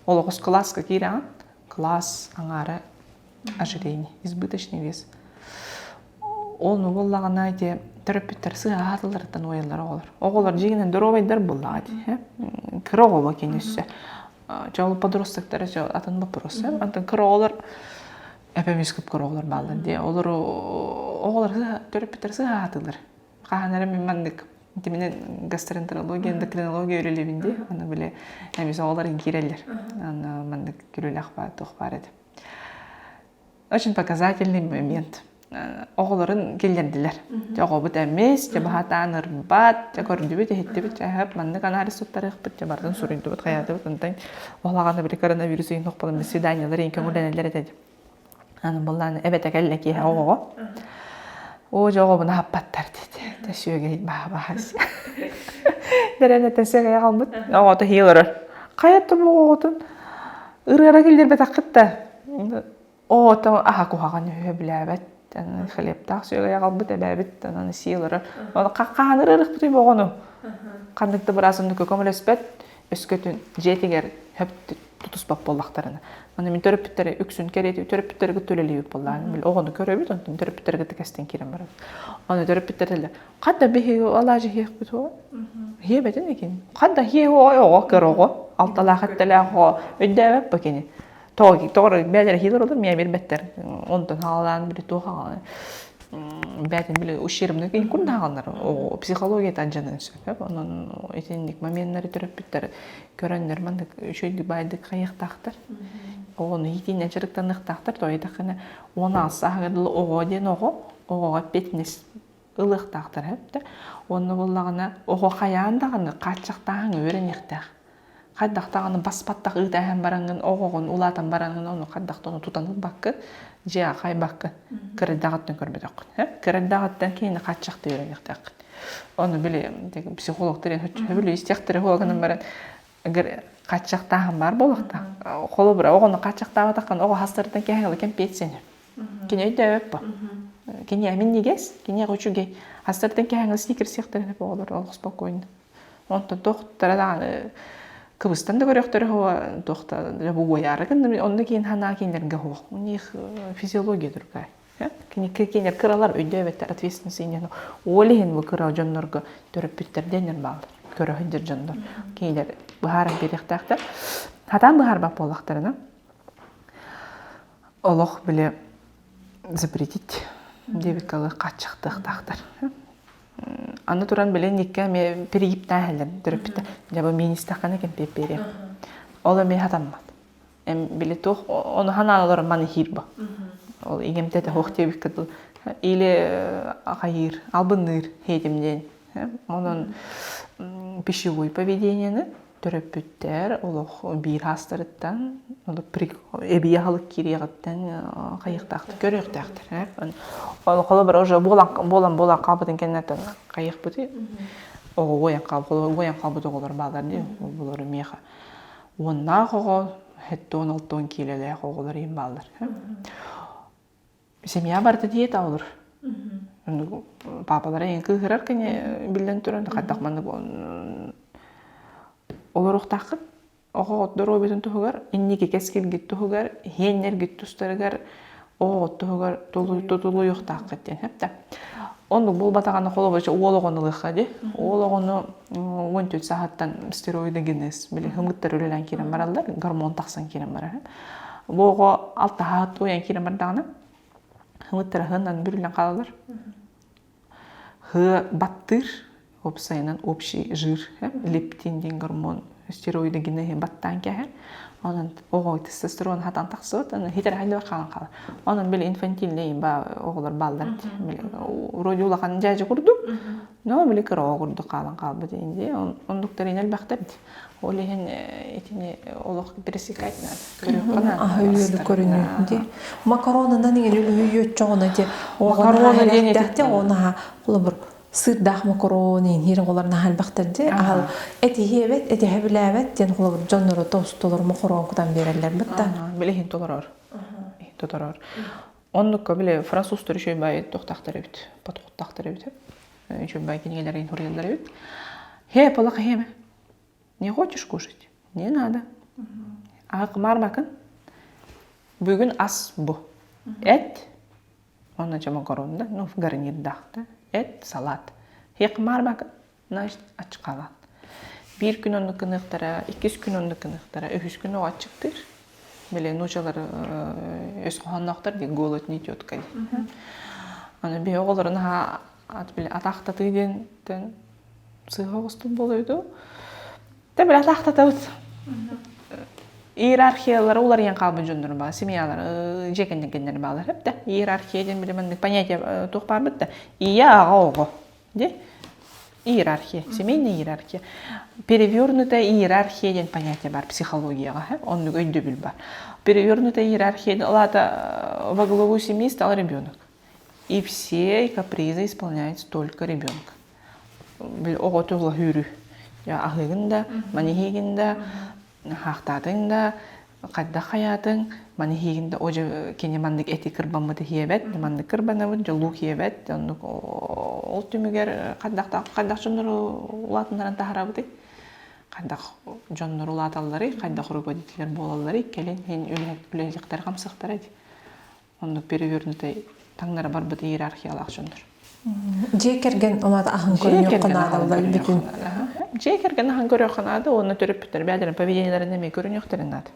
олох кылааска киирэҕин Класс аҥаара ожирение, избыточный вес. Ол буоллаҕына ити төрөппүттэр сыһа тылларыттан уойаллар оҕолор. Оҕолор дьиҥинэн доруобайдар буоллаҕа дии. Кыра оҕо кини өссө. Чэ ол подростоктар өссө атын вопрос. Антон кыра оҕолор эпэмис кып-кыра оҕолор бааллар дии. Олор оҕолор төрөппүттэр сыһаатылар. Хаһан эрэ мин маннык Итиминэ гастроэнтерология, эндокринология үлэлиибин дии. Аны били эмис оҕолор киирэллэр. Аны маннык күлүүлээх баар туох баар этэ. Очень показательный момент. Оҕолорун киллэрдилэр. Дьэ оҕобут эмис, дьэ баһатаан ырбат, дьэ көрдүбүт, иһиттибит, дьэ маннык анализ туттарыахпыт, дьэ барытын суруйдубут, хайаатыбыт. Онтон оһолаҕана били коронавирус иһин хопполон свиданиялар иһин көҥүллэнэллэр этэ. Аны буллаан эбэтэ кэллэ киэһэ оҕоҕо. Оо дьэ оҕобун аһаппаттар диэти. Тэ сүөгэй баһа-баһа. Дэрэнэтэ сүөгэй аҕалбыт. Оҕото иһии олорор. Хайа бу оҕотун ырыара киллэрбэтэххит да. Оҕото аһа куһаҕан үһү билээбэт. Хлебтаах сүөгэй аҕалбыт эбээбит онон сии олорор. Ону хаһан ырыахпытый оҕону? Ханнык да быраас оннук көмөлөспөт, өскөтүн дьиэтигэр хөп тутуспат буоллахтарына. Аны мин төрөппүттэри үксүн кэриэтэ төрөппүттэри кытта үлэлиибит буоллаҕына, били оҕону көрөбүт, онтон төрөппүттэри кытта кэстэн киирэн барабыт. Аны төрөппүттэр этэллэр, хата биһиги алаадьы иһиэхпит уо. Иһиэбэтин экин. Хата иһиэ оҕо кыр оҕо, алталаах эттэлээх оҕо өйдөөбөт бу кини. Тоҕо тоҕо бээлэр иһиилэр олор миэ билбэттэр. Онтон хаалаан били туох хаалан бээтин били ущербный кин курдааҕаллар оҕо психологията алдьаныан сөп. Онон итинник моменнары төрөппүттэр көрөннөр маннык үчүгэйдик баайдык хайыахтаахтар. Оҕону иитиинэн дьарыктаныахтаахтар. Тоҕо диэтэххинэ 16 сааһыгар дылы оҕо диэн оҕо, оҕоҕо эппиэтинэс ылыахтаахтар эбит. Уонна буоллаҕына оҕо хайаан даҕаны хааччахтааһыҥҥа үөрэниэхтээх. Хайдах даҕаны баспаттах ыытааһын бараҥҥын оҕоҕун улаатан бараҥҥын ону хайдах да ону тутан ылбаккын, дьиэҕэ хайбаккын, кырайдаҕыттан көрбөтөххүн. Кырайдаҕыттан кинини хааччахтыы үөрэниэхтээххин. Ону били психологтар сөбүлүү истиэхтэрэ суоҕа гынан баран хааччахтааһын баар буолуохтаах. Холобура, оҕону хааччахтаабатаххына оҕо хастарыттан кэһэҥ ыла кэмпиэт сиэнэр. Кини өйдөөбөт бу. Кини минньигэс, киниэхэ үчүгэй. Хастарыттан кэһэҥ ыла сникерс сиэхтэрин оҕолор олох спокойно. Онтон туохтара даҕаны кыбыстан да көрүөхтэрэ суоҕа, туохта уойаары гынным, онно киин санаа кинилэргэ суох. У них физиология другая. Кини кинилэр кыралар өйдөөбөттөр ответственность иннин ол иһин бу кыра дьоннорго төрөппүттэр диэннэр бааллар. Көрө сылдьар дьоннор. Кинилэр быһааран биэриэхтээхтэр. Хатаан быһаарбат буоллахтарына олох били запретить диэбиккэ хааччахтыахтаахтар. Аны туран били инникке эмиэ перегибтээһэллэр төрөппүттэр. Дьэ бу миин истэххинэ кэмпиэт биэриэм. Ол эмиэ хатаммат. Эм били туох ону ханаан олорон маны иһиир бу. Ол иҥэмтэтэ суох диэбиккэ дылы. Или хайыыр, албынныыр хиэтим диэн. Онон пищевой поведениены төрөппүттэр олох биир аастарыттан эбии аһылык киириэҕиттэн хайыахтаахтар көрүөхтээхтэр ол холобура уже буолан буолан буолан хаалбытын кэнниттэн хайыахпытый оҕо уойан хаалбыт уойан хаалбыт оҕолор бааллар дии олору миэхэ уоннаах оҕо хэттон алтон киилэлээх оҕолор иһин бааллар семья барыта диета олор папалара эҥин кыыһырар кини биллэн туран хайдах маннык олоруохтааххын оҕоҕут доруобуйатын туһугар инники кэскилгит туһугар иһиэннэргит тустарыгар оҕоҕут туһугар тутулуйуохтааххыт диэн сөп да оннук буолбатаҕына холобур уол оҕону ылыахха дии уол оҕону 14 сааһыттан стероидогенез били хымыттар үлэлээн киирэн бараллар гормон тахсан киирэн барар Бу оҕо алтаһаат уйан киирэн бардаҕына, хымыттара хыаннан бүрүллэн хаалаллар. Хыа баттыыр, уопсайынан общий жир, лептин диэн гормон стероидогенеһи баттаан кээһэр. Онон оҕо тестостерон хатан тахсыбыт, аны хитэр хайдах хаалан хаалар. Онон били инфантильный оҕолор бааллар били вроде улахан дьээдьэ курдук, но били кыра оҕо курдук хаалан хаалбыт дии. Оннуктар элбэхтэр дии. Ол иһин итини олох пересекать надо. Көрүөххэ наада. Аһы-үөлү көрүнүү дии. Макаронынан иҥин үлүһүйүөччөҕүнэ ти Макарона диэн ити онаха холобур сыырдаах макарон иһин оҕолор наһаа элбэхтэр дии. Аһал этиһиэбэт, этиһэ билээбэт диэн холобур дьоннору тостолор мохороон кутан биэрэллэр бытта. Билиһин толорор. Толорор. Оннукка били французтар үчүгэй баайы туохтаахтар эбит, подходтаахтар эбит. Үчүгэй баай кинигэлэрин суруйаллар эбит. Хе, полах хеме. Не хочешь кушать? Не надо. Аҕа Бүгүн ас бу. Эт, онно макарон да, ну, гарнирдаах да. Эт, салат. Хе значит, ачыкалаан. Биир күн оннук гыныахтара, иккис күн оннук гыныахтара, үһүс күн оҕо аччыктыыр. Били нуучалар өс хоһоонноохтор дии, голод не тетка диэн. Аны биһи оҕолорун аһаа били атаахтатыы диэнтэн сыыһа оҕустум буолуо дуу. Тэ били атаахтатабыт. Иерархиялара уларыйан хаалбыт дьоннор баар, семьялар, дьиэ кэннигиннэр баалар. Да, иерархия диэн били маннык понятие туох баарбыт да. Ийэ, аҕа, оҕо. Дии? Иерархия, семейная иерархия. Перевернутая иерархия диэн понятие бар психологияҕа, оннук өйдөбүл бар. Перевернутая иерархия ол аата во главу семьи стал ребенок. И все капризы исполняется только ребенок. Оҕо тула хүүрүү. Аһыыгын да, маниһиигин да, хаахтаатыҥ да, Хайдах хайаатыҥ, маны иһиигин да о кини маннык эти кырбаммыт иһиэбэт, маннык кырбанабыт, дьолук иһиэбэт, оннук ол түмүгэр хайдах хайдах дьоннору улаатыннаран таһаарабытый? Хайдах дьоннор улааталларый, хайдах руководителлэр буолалларый, кэлин иһин үлэлиэхтэрэ хамсыахтара дии. Оннук перевернутый таҥнара барбыт иерархиялаах дьоннор. Дьиэ кэргэн улаата аһын көрүнүөххэ наадаллар бүтүн. Дьиэ кэргэн аһын көрүөххэ наада уонна төрөппүттэр бэйэлэрин поведениеларын эмиэ көрүнүөхтэрин наада.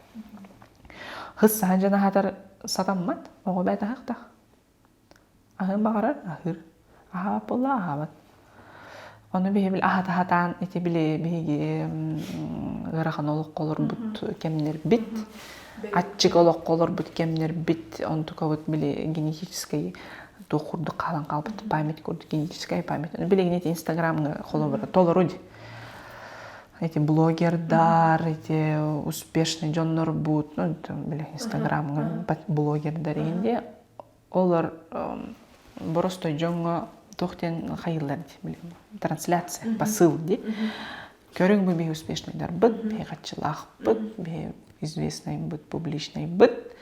Хыс саһан дьон аһатар сатаммат, оҕо бэйэтэ аһахтах. Аһыан баҕарар, аһыыр. Аһаабат буолла, аһаабат. Ону биһи били аһата-аһатаан ити били биһиги ыарахан олоххо олорбут кэмнэрбит, аччык олоххо олорбут кэмнэрбит, онтукабыт били генетическэй туох курдук хаалан хаалбыт память курдук генетическая память. Билигин ити Инстаграмҥа холобура толору эти блогердар, эти успешный дьоннорбут, ну, били Инстаграмҥа блогердар иһин Олор боростой дьоҥҥо туох диэн хайыыллар дии трансляция, посыл дии. Көрүҥ бу биһи успешныйдарбыт, биһи хаччылаахпыт, биһи известныйбыт, публичныйбыт.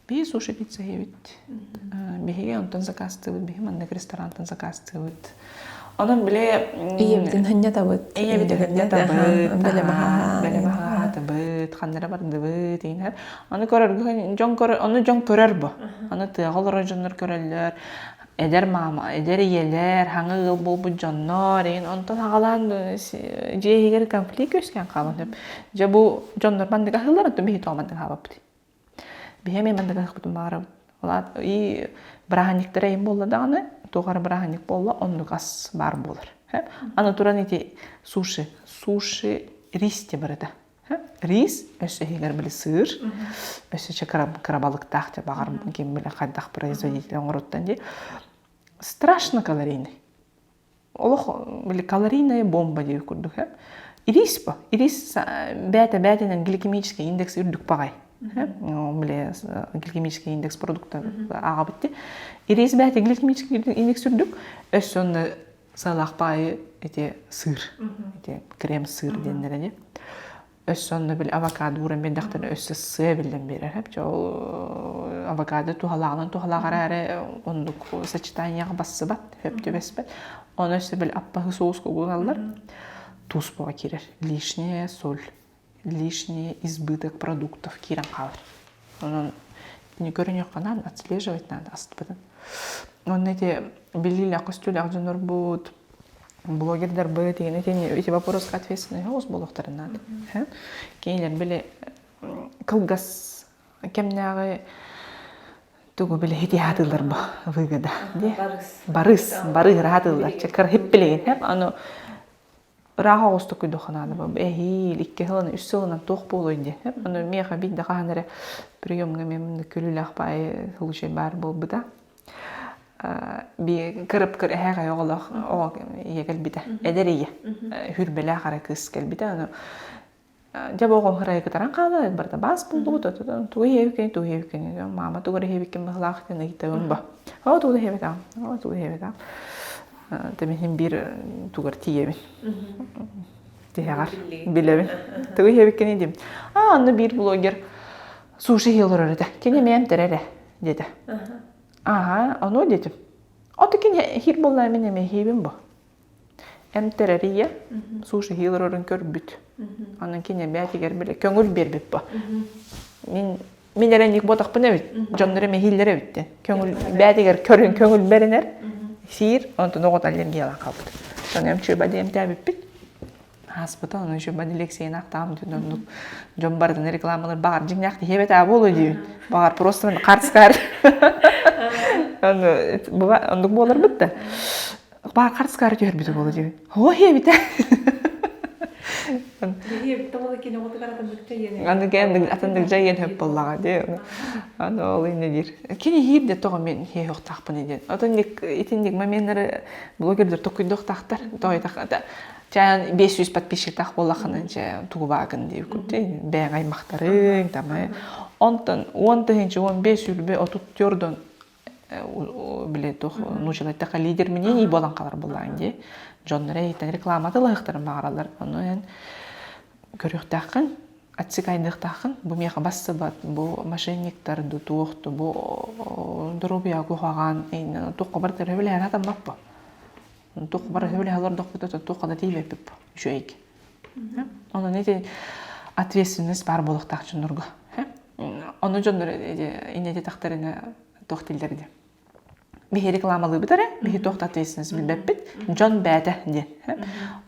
Биһи суши пицца иһэбит. Биһиги онтон заказтыыбыт, биһи маннык ресторантан заказтыыбыт. Онон били Ийэбитин ханньатабыт. Ийэбитин ханньатабыт. Бэлэм аһаатыбыт, ханнара бардыбыт, иҥэр. Аны көрөргө дьон көрөр, ону дьон көрөр бу. Аны тыаҕа олорор дьоннор көрөллөр. Эдэр маама, эдэр ийэлэр, хаҥа ыал буолбут дьоннор, игин онтон аҕалаан дьиэ иһигэр конфликт үөскээн хаалан сөп. Дьэ бу дьоннор маннык аһыыллар, оттон биһи тоҕо маннык аһаабаппыт. Биһи эмиэ маннык аһыахпытын баҕарабыт. Ол и бырааһынньыктара эйин буолла даҕаны, туох эрэ бырааһынньык буолла, оннук ас баар буолар. Аны туран ити суши, суши рис те барыта. Рис өссө иһигэр били сыыр, өссө чэ кыра балыктаах дьэ баҕар ким билэ хайдах производитель оҥоруттан дии. Страшно калорийный. Олох били калорийная бомба диир курдук э. Ирис по. Ирис бээтэ бээтинэн гликемический индекс үрдүк баҕай. Били гликемический индекс продукта ааҕабыт дии. Ирис бээтэ гликемический индекс үрдүк, өссө онно сыалаах баайы ити сыыр, ити крем сыыр диэннэрэ дии. Өссө онно били авокадо ууран биэрдэхтэринэ өссө сыа биллэн биэрэр. Чэ ол авокадо туһалааҕынан туһалаах эрээри оннук сочетанияҕа бассыбат, сөп түбэспэт. Ону өссө били аппаһы соус кугуналлар. Туус буола киирэр. Лишняя соль, лишний избыток продуктов киирэн хаалар. Онон не көрүнүөххэ надо, отслеживать надо астыбытын. Онно ити билиилээх көстүүлээх дьоннорбут, блогердарбыт игин итини ити вопроска ответственный оҕус буолуохтарын наада. Кинилэр били кылгас кэмнээҕи тугу били хитиһаатылар бу выгода. Барыс, барыс ыраатылар. Чекар хиппилигин аны ыраах оҕустук күйдөххө эһиил икки сылынан үс сылынан туох буолуой диэн ону миэхэ биирдэ хаһан эрэ приемҥа мен күлүүлээх баайы случай баар буолбута би кырып кыр эһээҕэй оҕолоох оҕо ийэ кэлбитэ эдэр ийэ хүрбэлээх эрэ кыыс кэлбитэ ону дьэ бу оҕом хырайы кытаран хаалла барыта баас буллубут тугу иһэбиккин тугу иһэбиккин маама тугу эрэ иһэбиккин быһылаах диэн ыйытабын бо оо тугу да иһэбэтэҕим оо тугу иһэбэтэҕим Тэмиһин биир тугар тиийэбин. Тиһэҕэр билэбин. Тугу иһэбиккиний диим. Аа, онно биир блогер суши иһи олорор этэ. Кини эмиэ эмтэрэ эрэ диэтэ. Ааха, ону диэтим. Ото кини иһир буолла мин эмиэ иһиибин бу. Эмтэрэр ийэ суши иһи олорорун көрбүт. Онон кини бээтигэр билэ көҥүл биэрбит бу. Мин мин эрэ ник буотахпын эбит, дьоннор эмэ иһиллэр эбит диэн. Көҥүл бээтигэр көрүн көҥүл бэринэр, сиир, онтон оҕото аллергиялаан хаалбыт. Ону эмчүөбэ диэмтээбиппит. Ааспыта, ону үчүгэй лекцияны ахтаам диэн оннук дьон барытын рекламалар баҕар дьиҥнээх тиһиэбэт аа буолуо диибин. Баҕар просто хартскар. Оннук буоларбыт да. Баар хартскары түһэрбитэ буолуо диибин. Оо иһэбитэ. Аны кэн атындык дьайыан хөп буоллаҕа дии. Аны ол инне диир. Кини иһиир де тоҕо мен иһиэхтаахпын диэн. Отон итинник моменнары блогердер токуйдуохтаахтар. Тоҕо Чаан 500 подписчиктаах буоллаххына дьэ тугу баагын диир курдук бэйэҥ аймахтарыҥ там онтон 10 тыһыынча 15 сүүрбэ 34 били туох нуучалайтаха лидер мнений буолан хаалар буоллаҕыҥ дии дьоннор эйиттэн рекламата ылыахтарын баҕараллар ону эн көрүөхтээххин. Отсекайдыахтааххын, бу миэхэ бассыбат, бу мошенниктар ду туох ду, бу доруобуйаҕа куһаҕан, туохха барытыгар сөбүлэһэн сатаммаппын. Туохха бары сөбүлэһэ олордохпут туохха да тиийбэппит үчүгэйгэ. Онон ити ответственность баар буолуохтаах дьоннорго. Ону дьоннор инньэ диэтэхтэринэ туох дииллэр дии. Биһи рекламалыыбыт эрэ, биһи туох да ответственность билбэппит. Дьон бээтэ диэн.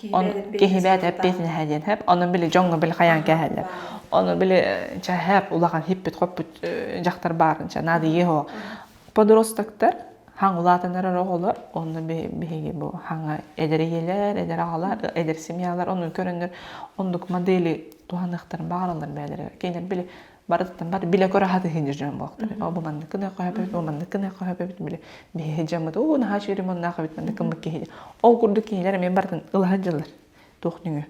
Киһи бээтэ эппиэтинэһэ диэн. Ону били дьоҥҥо били хайаан кээһэллэр. Ону били чэ улахан хиппит-хоппут дьахтар баарын чэ наадыйыа Подростоктар хаҥ улаатан эрэр оҕолор, онно биһиги бу хаҥа эдэр ийэлэр, эдэр аҕалар, эдэр семьялар ону көрөннөр оннук модели туһаныахтарын баҕараллар бэйэлэрэ. Кинилэр били барытыттан бары билэ-көрө сатыһын дьон буолуохтара. О, бу маннык гына хоһоппут, бу маннык гына хоһоппут, били биһиги дьоммут, оо, наһаа үчүгэй ремоннаах эбит, маннык гыммыт киһи. Ол курдук кинилэр эмиэ барытын ылаһан дьыллар. Туох нөҥүө?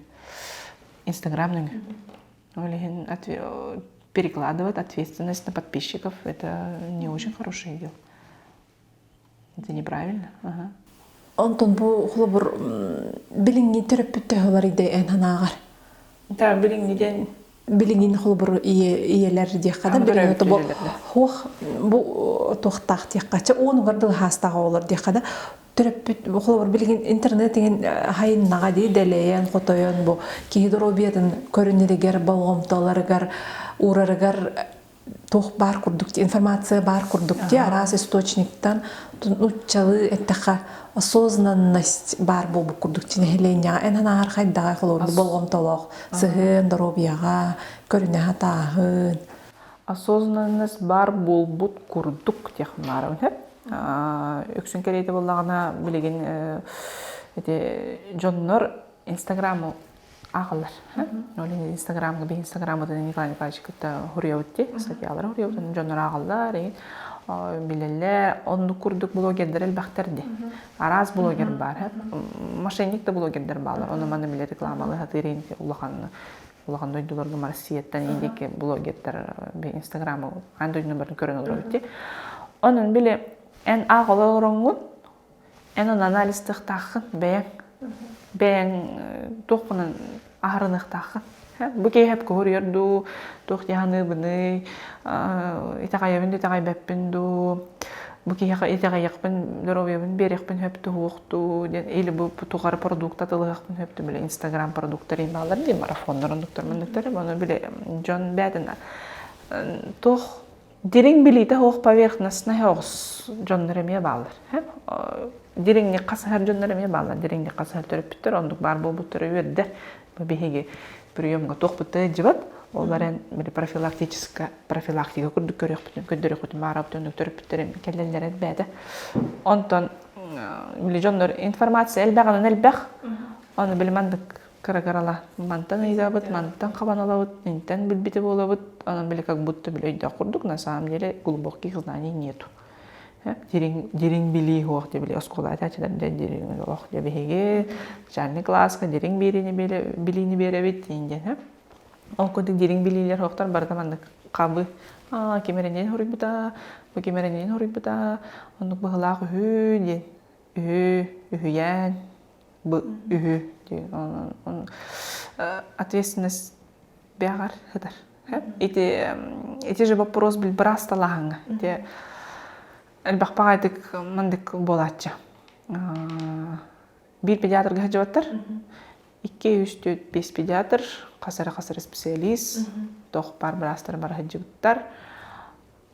Инстаграм нөҥүө. Ол иһин перекладывать ответственность на подписчиков – это не очень хорошее дело. Это неправильно. Ага. Онтон бу холобур билиҥҥи төрөппүт төһөлөр иде эн санааҕар? Да, билиҥҥи диэн билиҥин холобур ийэлэр диэххэ да билиҥҥи бу хуох бу туохтаах диэххэ чэ уонугар дылы хаастаах оҕолор диэххэ да төрөппүт холобур билигин интернет иҥин хайыннаҕа дии дэлэйэн хотойон бу киһи доруобуйатын көрүнэригэр болҕомтоларыгар уурарыгар туох баар курдук информация баар курдук дии араас источниктан нуччалыы эттэххэ осознанность баар буолбут курдук нэһилиэнньэҕэ эн санааҕар хайдаҕай холобур болҕомтолоох сыһыан доруобуйаҕа көрүнэ сатааһын осознанность баар буолбут курдук диэх баарабын сөп үксүн кэриэтэ буоллаҕына билигин ити дьоннор инстаграмы ааҕаллар ол иһин инстаграмга биһи инстаграммытын Николай Николаевич кытта суруйабыт дии статьялары суруйабыт дьоннор ааҕаллар билэллэр оннук курдук блогердар элбэхтэр дии араас блогер баар мошенник да блогердар бааллар ону маны билэ рекламалыы сатыыр улахан улахан дойдуларга Россияттан индики блогердар инстаграмы аан дойдуну барын көрөн олоробут дии онон били эн аах олороҥҥун эн ону анализтыахтааххын бэйэҥ бэйэҥ туоххунан аһарыныахтааххын бу киһи сөпкө суруйар дуу туох дии саныыбыный итэҕэйэбин да итэҕэйбэппин дуу бу киһиэхэ итэҕэйиэхпин доруобуйабын биэриэхпин сөп дуу дуу диэн или бу тухары продукт атылыһыахпын сөп били инстаграм продуктар баалар дии марафоннар оннуктар манныктар ону били дьон бээтин туох дириҥ билиитэ суох поверхностнай оҕус дьоннор эмиэ бааллар дириҥник хасыһар дьоннор эмиэ бааллар дириҥник хасыһар төрөппүттэр оннук баар буолбуттара үөрдэр бу биһиги приемга туохпут да ыдьыбат ол эрэн били профилактическа профилактика курдук көрүөхпүтүн көрдөрүөхпүтүн баарабыт оннук төрөппүттэр кэлэллэр элбээтэ онтон били дьоннор информация элбэҕинэн элбэх ону били маннык кыра-кырала мантан ыйытабыт мантан хабан ылабыт интэн билбити буолабыт онон били как будто били өйдөөх курдук на самом деле глубоких знаний нету дириҥ дириҥ билии суох дии били оскуола этээччилэр дьэ дириҥ олох дьэ биһиги начальный класска дириҥ биэриини билиини биэрэбит диэн ол курдук дириҥ билиилэр суохтар барыта маннык хабы аа ким эрэ хоруйбута бу ким эрэ хоруйбута оннук быһылаах үһү диэн үһү үһүйээн бу үһү диэн ответственность бэҕэр сытар ити ити же вопрос бил быраасталааһыҥҥа ити элбэх баҕайытык мандык буолааччы биир педиатрга сылдьыбаттар 2, 3, 4, 5 педиатр, хас эрэ хас эрэ специалист, туох баар быраастар бара сылдьыбыттар.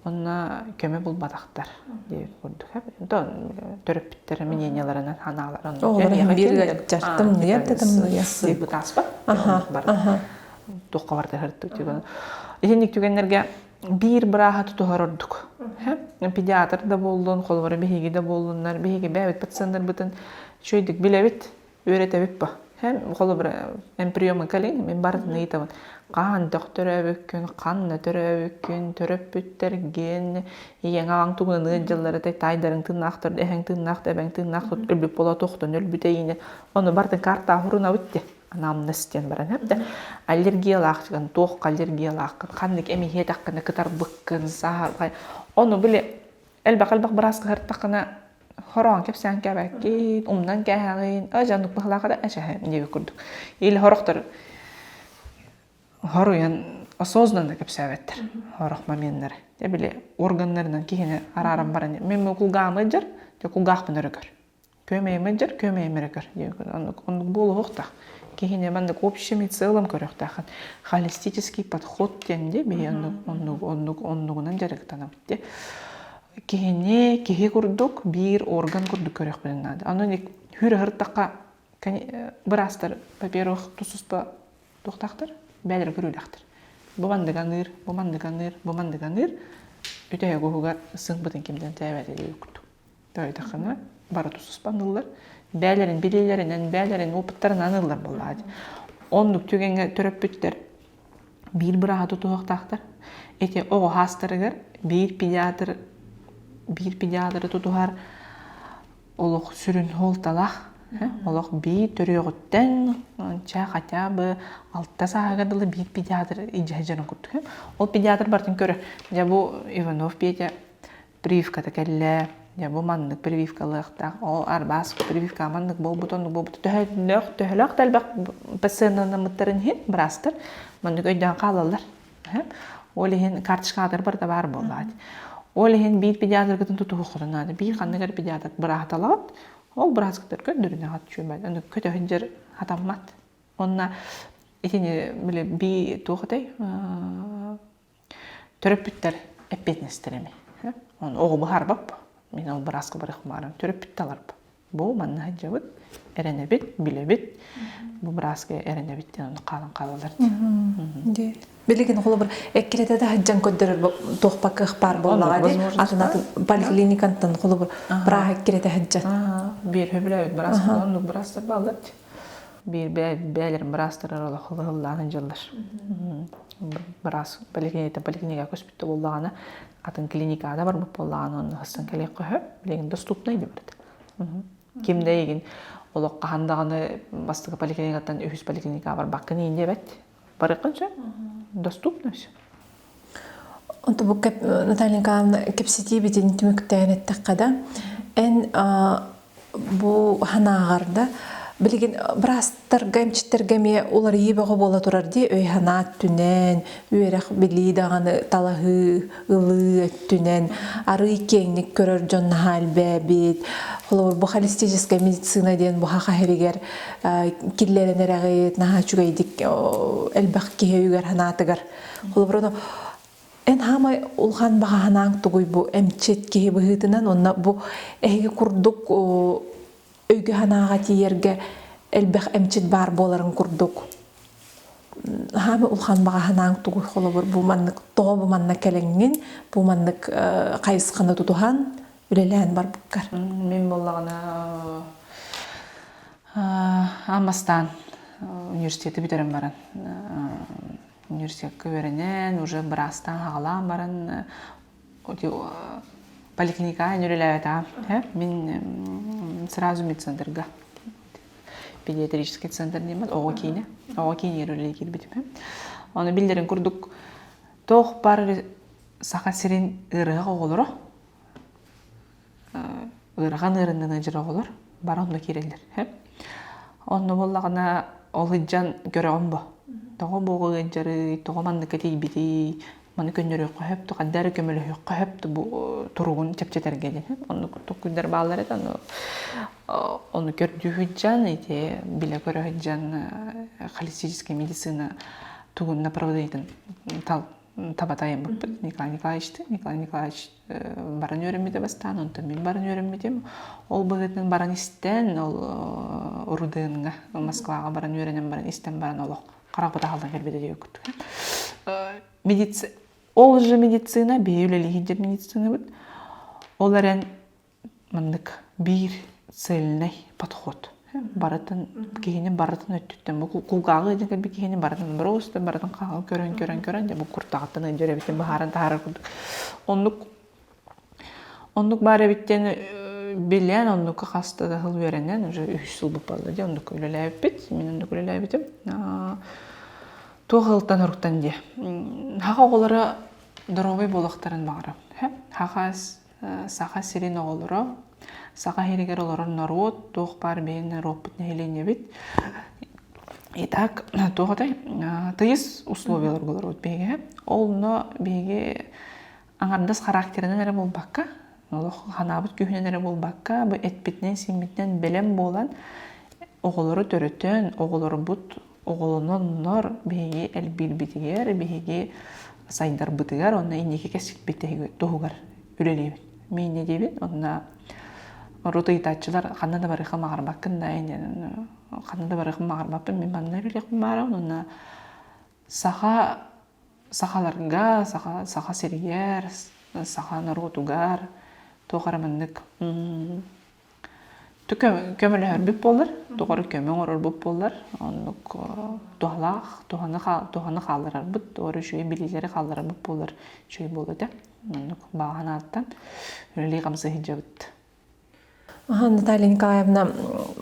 Онно көмө булбатахтар диэбит курдук. Онтон төрөппүттэр мненияларынан ханааларын Оҕолор биир ыалдьар тымныйар да тымныйар. Сыйбыт ааспат. Туохха барда сырыттык Итинник түгэннэргэ биир бырааһа тутуһар ордук. Педиатр да буоллун, холобура биһиги да буоллуннар, биһиги бэйэбит пациеннарбытын үчүгэйдик билэбит. Үөрэтэбит ба. Һэм холобура эн приемы кэлиҥ, мин барытын ыйытабын. Хаһан төрөөбүккүн, ханна төрөөбүккүн, төрөппүттэргин, ийэҥ аҕаҥ тугунан ыалдьаллар этэй, таайдарыҥ тыыннаахтар, эһэҥ тыыннаах, эбэҥ тыыннаах, өлбүт буола туохтан өлбүтэ иинэ. Ону барытын картаҕа сурунабыт дии. Анамнез диэн баран эптэ. Аллергиялааххын, туохха аллергиялааххын, ханнык эми иһиэтэххинэ кытарбыккын, саһархай. Ону били элбэх-элбэх быраас кыһартаххына Хороон кэпсээн кээбэккин, умнан кээһэҕин, ыы дьэ оннук быһыылаах да эчэһэ диэбит курдук. Или сорохтор хоруйан осознанно кэпсээбэттэр сорох моменнары. Дьэ били органнарынан киһини арааран баран мен кулгааҕым ыалдьар, дьэ кулгаахпын өрө көр. Күөмэйим ыалдьар, күөмэйим эрэ көр диэн оннук оннук буолуохтаах. Киһини маннык общим и целым көрүөхтээххин. Холистический подход диэн дии биһи оннук оннук оннук оннугунан дьарыктанабыт дии. Киһини киһи курдук биир орган курдук көрүөхпүтүн наада. Онон хүр ыһыртахха быраастар, во-первых, тус-туспа туохтаахтар? Бэйэлэрэ көрүүлээхтэр. Бу маннык аныыр, бу маннык аныыр, бу маннык аныыр. Үтэһик уһугар сыҥбытын кимтэн тээбэтэ диир курдук. Тоойдоххуна бары тусуспан ыллар. Бэйэлэрин билиилэринэн, бэйэлэрин опыттарынан ыллар буоллаҕа дии. Оннук түгэҥҥэ төрөппүттэр биир бырааһы тутуһуохтаахтар. Ити оҕо хаастарыгар биир педиатр биир педиатры тутуһар олох сүрүн суолталаах. Олох биир төрүөҕүттэн ча хотя бы алта сааһыгар дылы биир педиатр илдьэ сылдьарын курдук. Ол педиатр барытын көрөр. Дьэ бу Иванов Петя прививката кэллэ. Дьэ бу маннык прививкалыахтаах. Ол арбаас прививка маннык буолбут, оннук буолбут. Төһөлөөх төһөлөөх да элбэх пациеннанаммыттарын иһин быраастар маннык өйдөөн хаалаллар. Ол иһин карточкалар барыта баар буоллаҕа. Ол иһин биир педиатргытын тутуһуоххутун наада. Биир ханнык эрэ педиатр бырааһыталаҕыт, ол бырааскытыгар көрдөрүнэҕит үчүгэй. Аны көтөһүн дьэр хатаммат. Онно итини били би туох этэй төрөппүттэр эппиэтинэстэрэ эми. Оны оҕо быһаарбап. Мин ол бырааска барыах баарым. Төрөппүт таларб. Бу манна сылдьабыт, эрэнэбит, билэбит. Бу бырааска эрэнэбит диэн ону хаалан хаалаллар дии. Билигин холобур эккирэтэ да сылдьан көрдөрөр туохпа кыах баар буоллаҕа дии. Атын атын поликлиникантан холобур бырааһы эккирэтэ сылдьан. Биир сөбүлээбит быраас оннук быраастар бааллар дии. Биир бэйэлэрин быраастарар олох ыллаан сылдьаллар. Быраас поликлиникаттан поликлиникаҕа көспүт да буоллаҕына атын клиникаҕа да барбыт буоллаҕына онно сылдьан кэлиэххэ сөп. Билигин доступнай да барыта. Ким да эйигин олох хаһан даҕаны бастакы поликлиникаттан үһүс поликлиникаҕа барбаккын иин диэбэт. Барыаххын сөп. Доступно все. Онто бу Наталья Николаевна кэпсэтиибитин түмүктээн эттэххэ да, эн бу санааҕар да билигин быраастарга, эмчиттэргэ эмиэ уларыйыы бөҕө буола турар дии өй-санаа өттүнэн, үөрэх билии даҕаны талаһыы, ылыы өттүнэн арыый киэҥник көрөр дьон наһаа элбээбит. Холобур, бу холистическая медицина диэн бу саха сиригэр киллэрэн эрэҕит, наһаа үчүгэйдик элбэх киһи өйүгэр санаатыгар. Холобур, Эн хаамай улахан баҕа санааҥ тугуй бу эмчит киһи быһыытынан уонна бу эһиги курдук өйгө санааҕа тиийэргэ элбэх эмчит баар буоларын курдук хаамай улахан баҕа санааҥ тугуй холобур бу маннык тоҕо бу манна кэлэҥҥин бу маннык хайысханы тутуһан үлэлээн барбыккар Мин буоллаҕына аан бастаан университеты бүтэрэн баран университекка үөрэнэн, уже быраастаан аҕалаан баран поликлиникаҕа үлэлээбэтэҕим. Мин сразу медцентрга педиатрический центр диэммит оҕо киинэ. Оҕо киинигэр үлэлии киирбитим. Ону биллэрин курдук туох баар Саха сирин ыарыһах оҕолоро ыарахан ыарыннан ыалдьар оҕолор бары онно киирэллэр. Онно буоллаҕына ол сылдьан көрөҕүн бо. Тоҕо бу оҕо ыалдьарый, тоҕо манныкка тиийбитий, маны көннөрүөххэ сөп, хайда эрэ көмөлөһүөххэ сөп бу туругун чэпчэтэргэ диэн. Оннук толкуйдар бааллар этэ. Ону ону көрдүү сылдьан, ити билэ-көрө сылдьан холистическая медицина тугун направлениетын таба тайаммыппыт Николай Николаевичты. Николай Николаевич баран үөрэммитэ бастаан, онтон мин баран үөрэммитим. Ол быһыытынан баран истэн, ол РУДН-га, Москваҕа баран үөрэнэн баран истэн баран олох харахпыт аһыллан кэлбитэ диэбит курдук. Медицина, ол же медицина, биһи үлэлиир медицинабыт. Ол эрэн маннык биир цельнай подход. Барытын киһини барытын өттүттэн бу кулгааҕы ыйдан кэлбит киһини барытын просто барытын хаһан көрөн көрөн көрөн дьэ бу куртаҕыттан ыйдьар эбитин быһааран таһаарар курдук. Оннук оннук баар эбиттэн билэн оннукка хаста да сыл үөрэнэн уже үһүс сыл буолла дии оннукка үлэлээбиппит мин оннук үлэлээбитим туох ылтан оруктан диэ хаха оҕолоро доруобай буолуохтарын баҕарабын хахас Саха сирин оҕолоро, Саха сиригэр олорор норуот, туох баар бэйэ норуоппут нэһилиэнньэбит. Итак, туох этэй? Тыйыс условияларга олорбут биһиги. Онно биһиги аҥардас характерынан эрэ буолбакка, олох ханаабыт күүһүнэн эрэ буолбакка, бу эппитинэн-сииммитинэн бэлэм буолан, оҕолору төрөтөн, оҕолорбут оҕолононнор биһиги элбиирбитигэр, биһиги сайдарбытыгар, онно инники кэскилбит туһугар үлэлиибит. Мииннэ диибин, онно урут ыйытааччылар ханна да барыахха баҕарбаккын да ханна да барыахпын баҕарбаппын, мин манна үлэлиэхпин баарабын уонна саха сахаларга, саха саха сиригэр, саха норуотугар туох эрэ маннык көмөлөһөрбүт буоллар, туох эрэ көмө оҥорорбут буоллар, оннук туһалаах, туһаны туһаны хаалларарбыт, туох эрэ үчүгэй билиилэри хаалларарбыт буоллар үчүгэй буолуо этэ. Оннук баҕа санааттан үлэлии-хамсыы сылдьабыт. Наталья Николаевна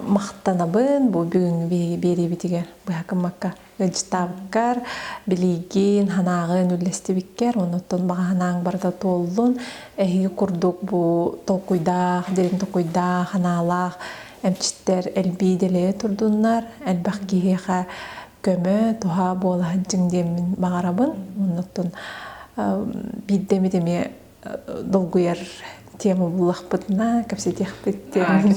махтанабын бу бүгүҥҥү биһиги биэриибитигэр быһа гыммакка ыалдьыттаабыккар, билиигин, санааҕын үллэстибиккэр, оннуттан баҕа санааҥ барыта туоллун. Эһиги курдук бу толкуйдаах, дириҥ толкуйдаах, санаалаах эмчиттэр элбии дэлэйэ турдуннар, элбэх киһиэхэ көмө, туһа буола сылдьыҥ диэммин баҕарабын. Оннуттан биирдэ эмит эмиэ долгуйар тема буллахпытына кэпсэтиэхпит диэн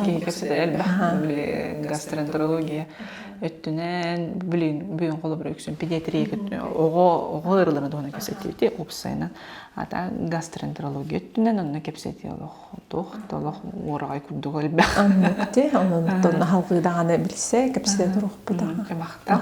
киһи кэпсэтэр элбэх гастроэнтерология өттүнэн билин бүгүн холобур үксүн педиатрия оҕо оҕо ыарыыларын туһунан кэпсэтиибит уопсайынан ата гастроэнтерология өттүнэн онно кэпсэтии олох туох да олох уораҕай курдук элбэх оннук ти онон халгыы даҕаны билсэ кэпсэтэ туруохпут махтал.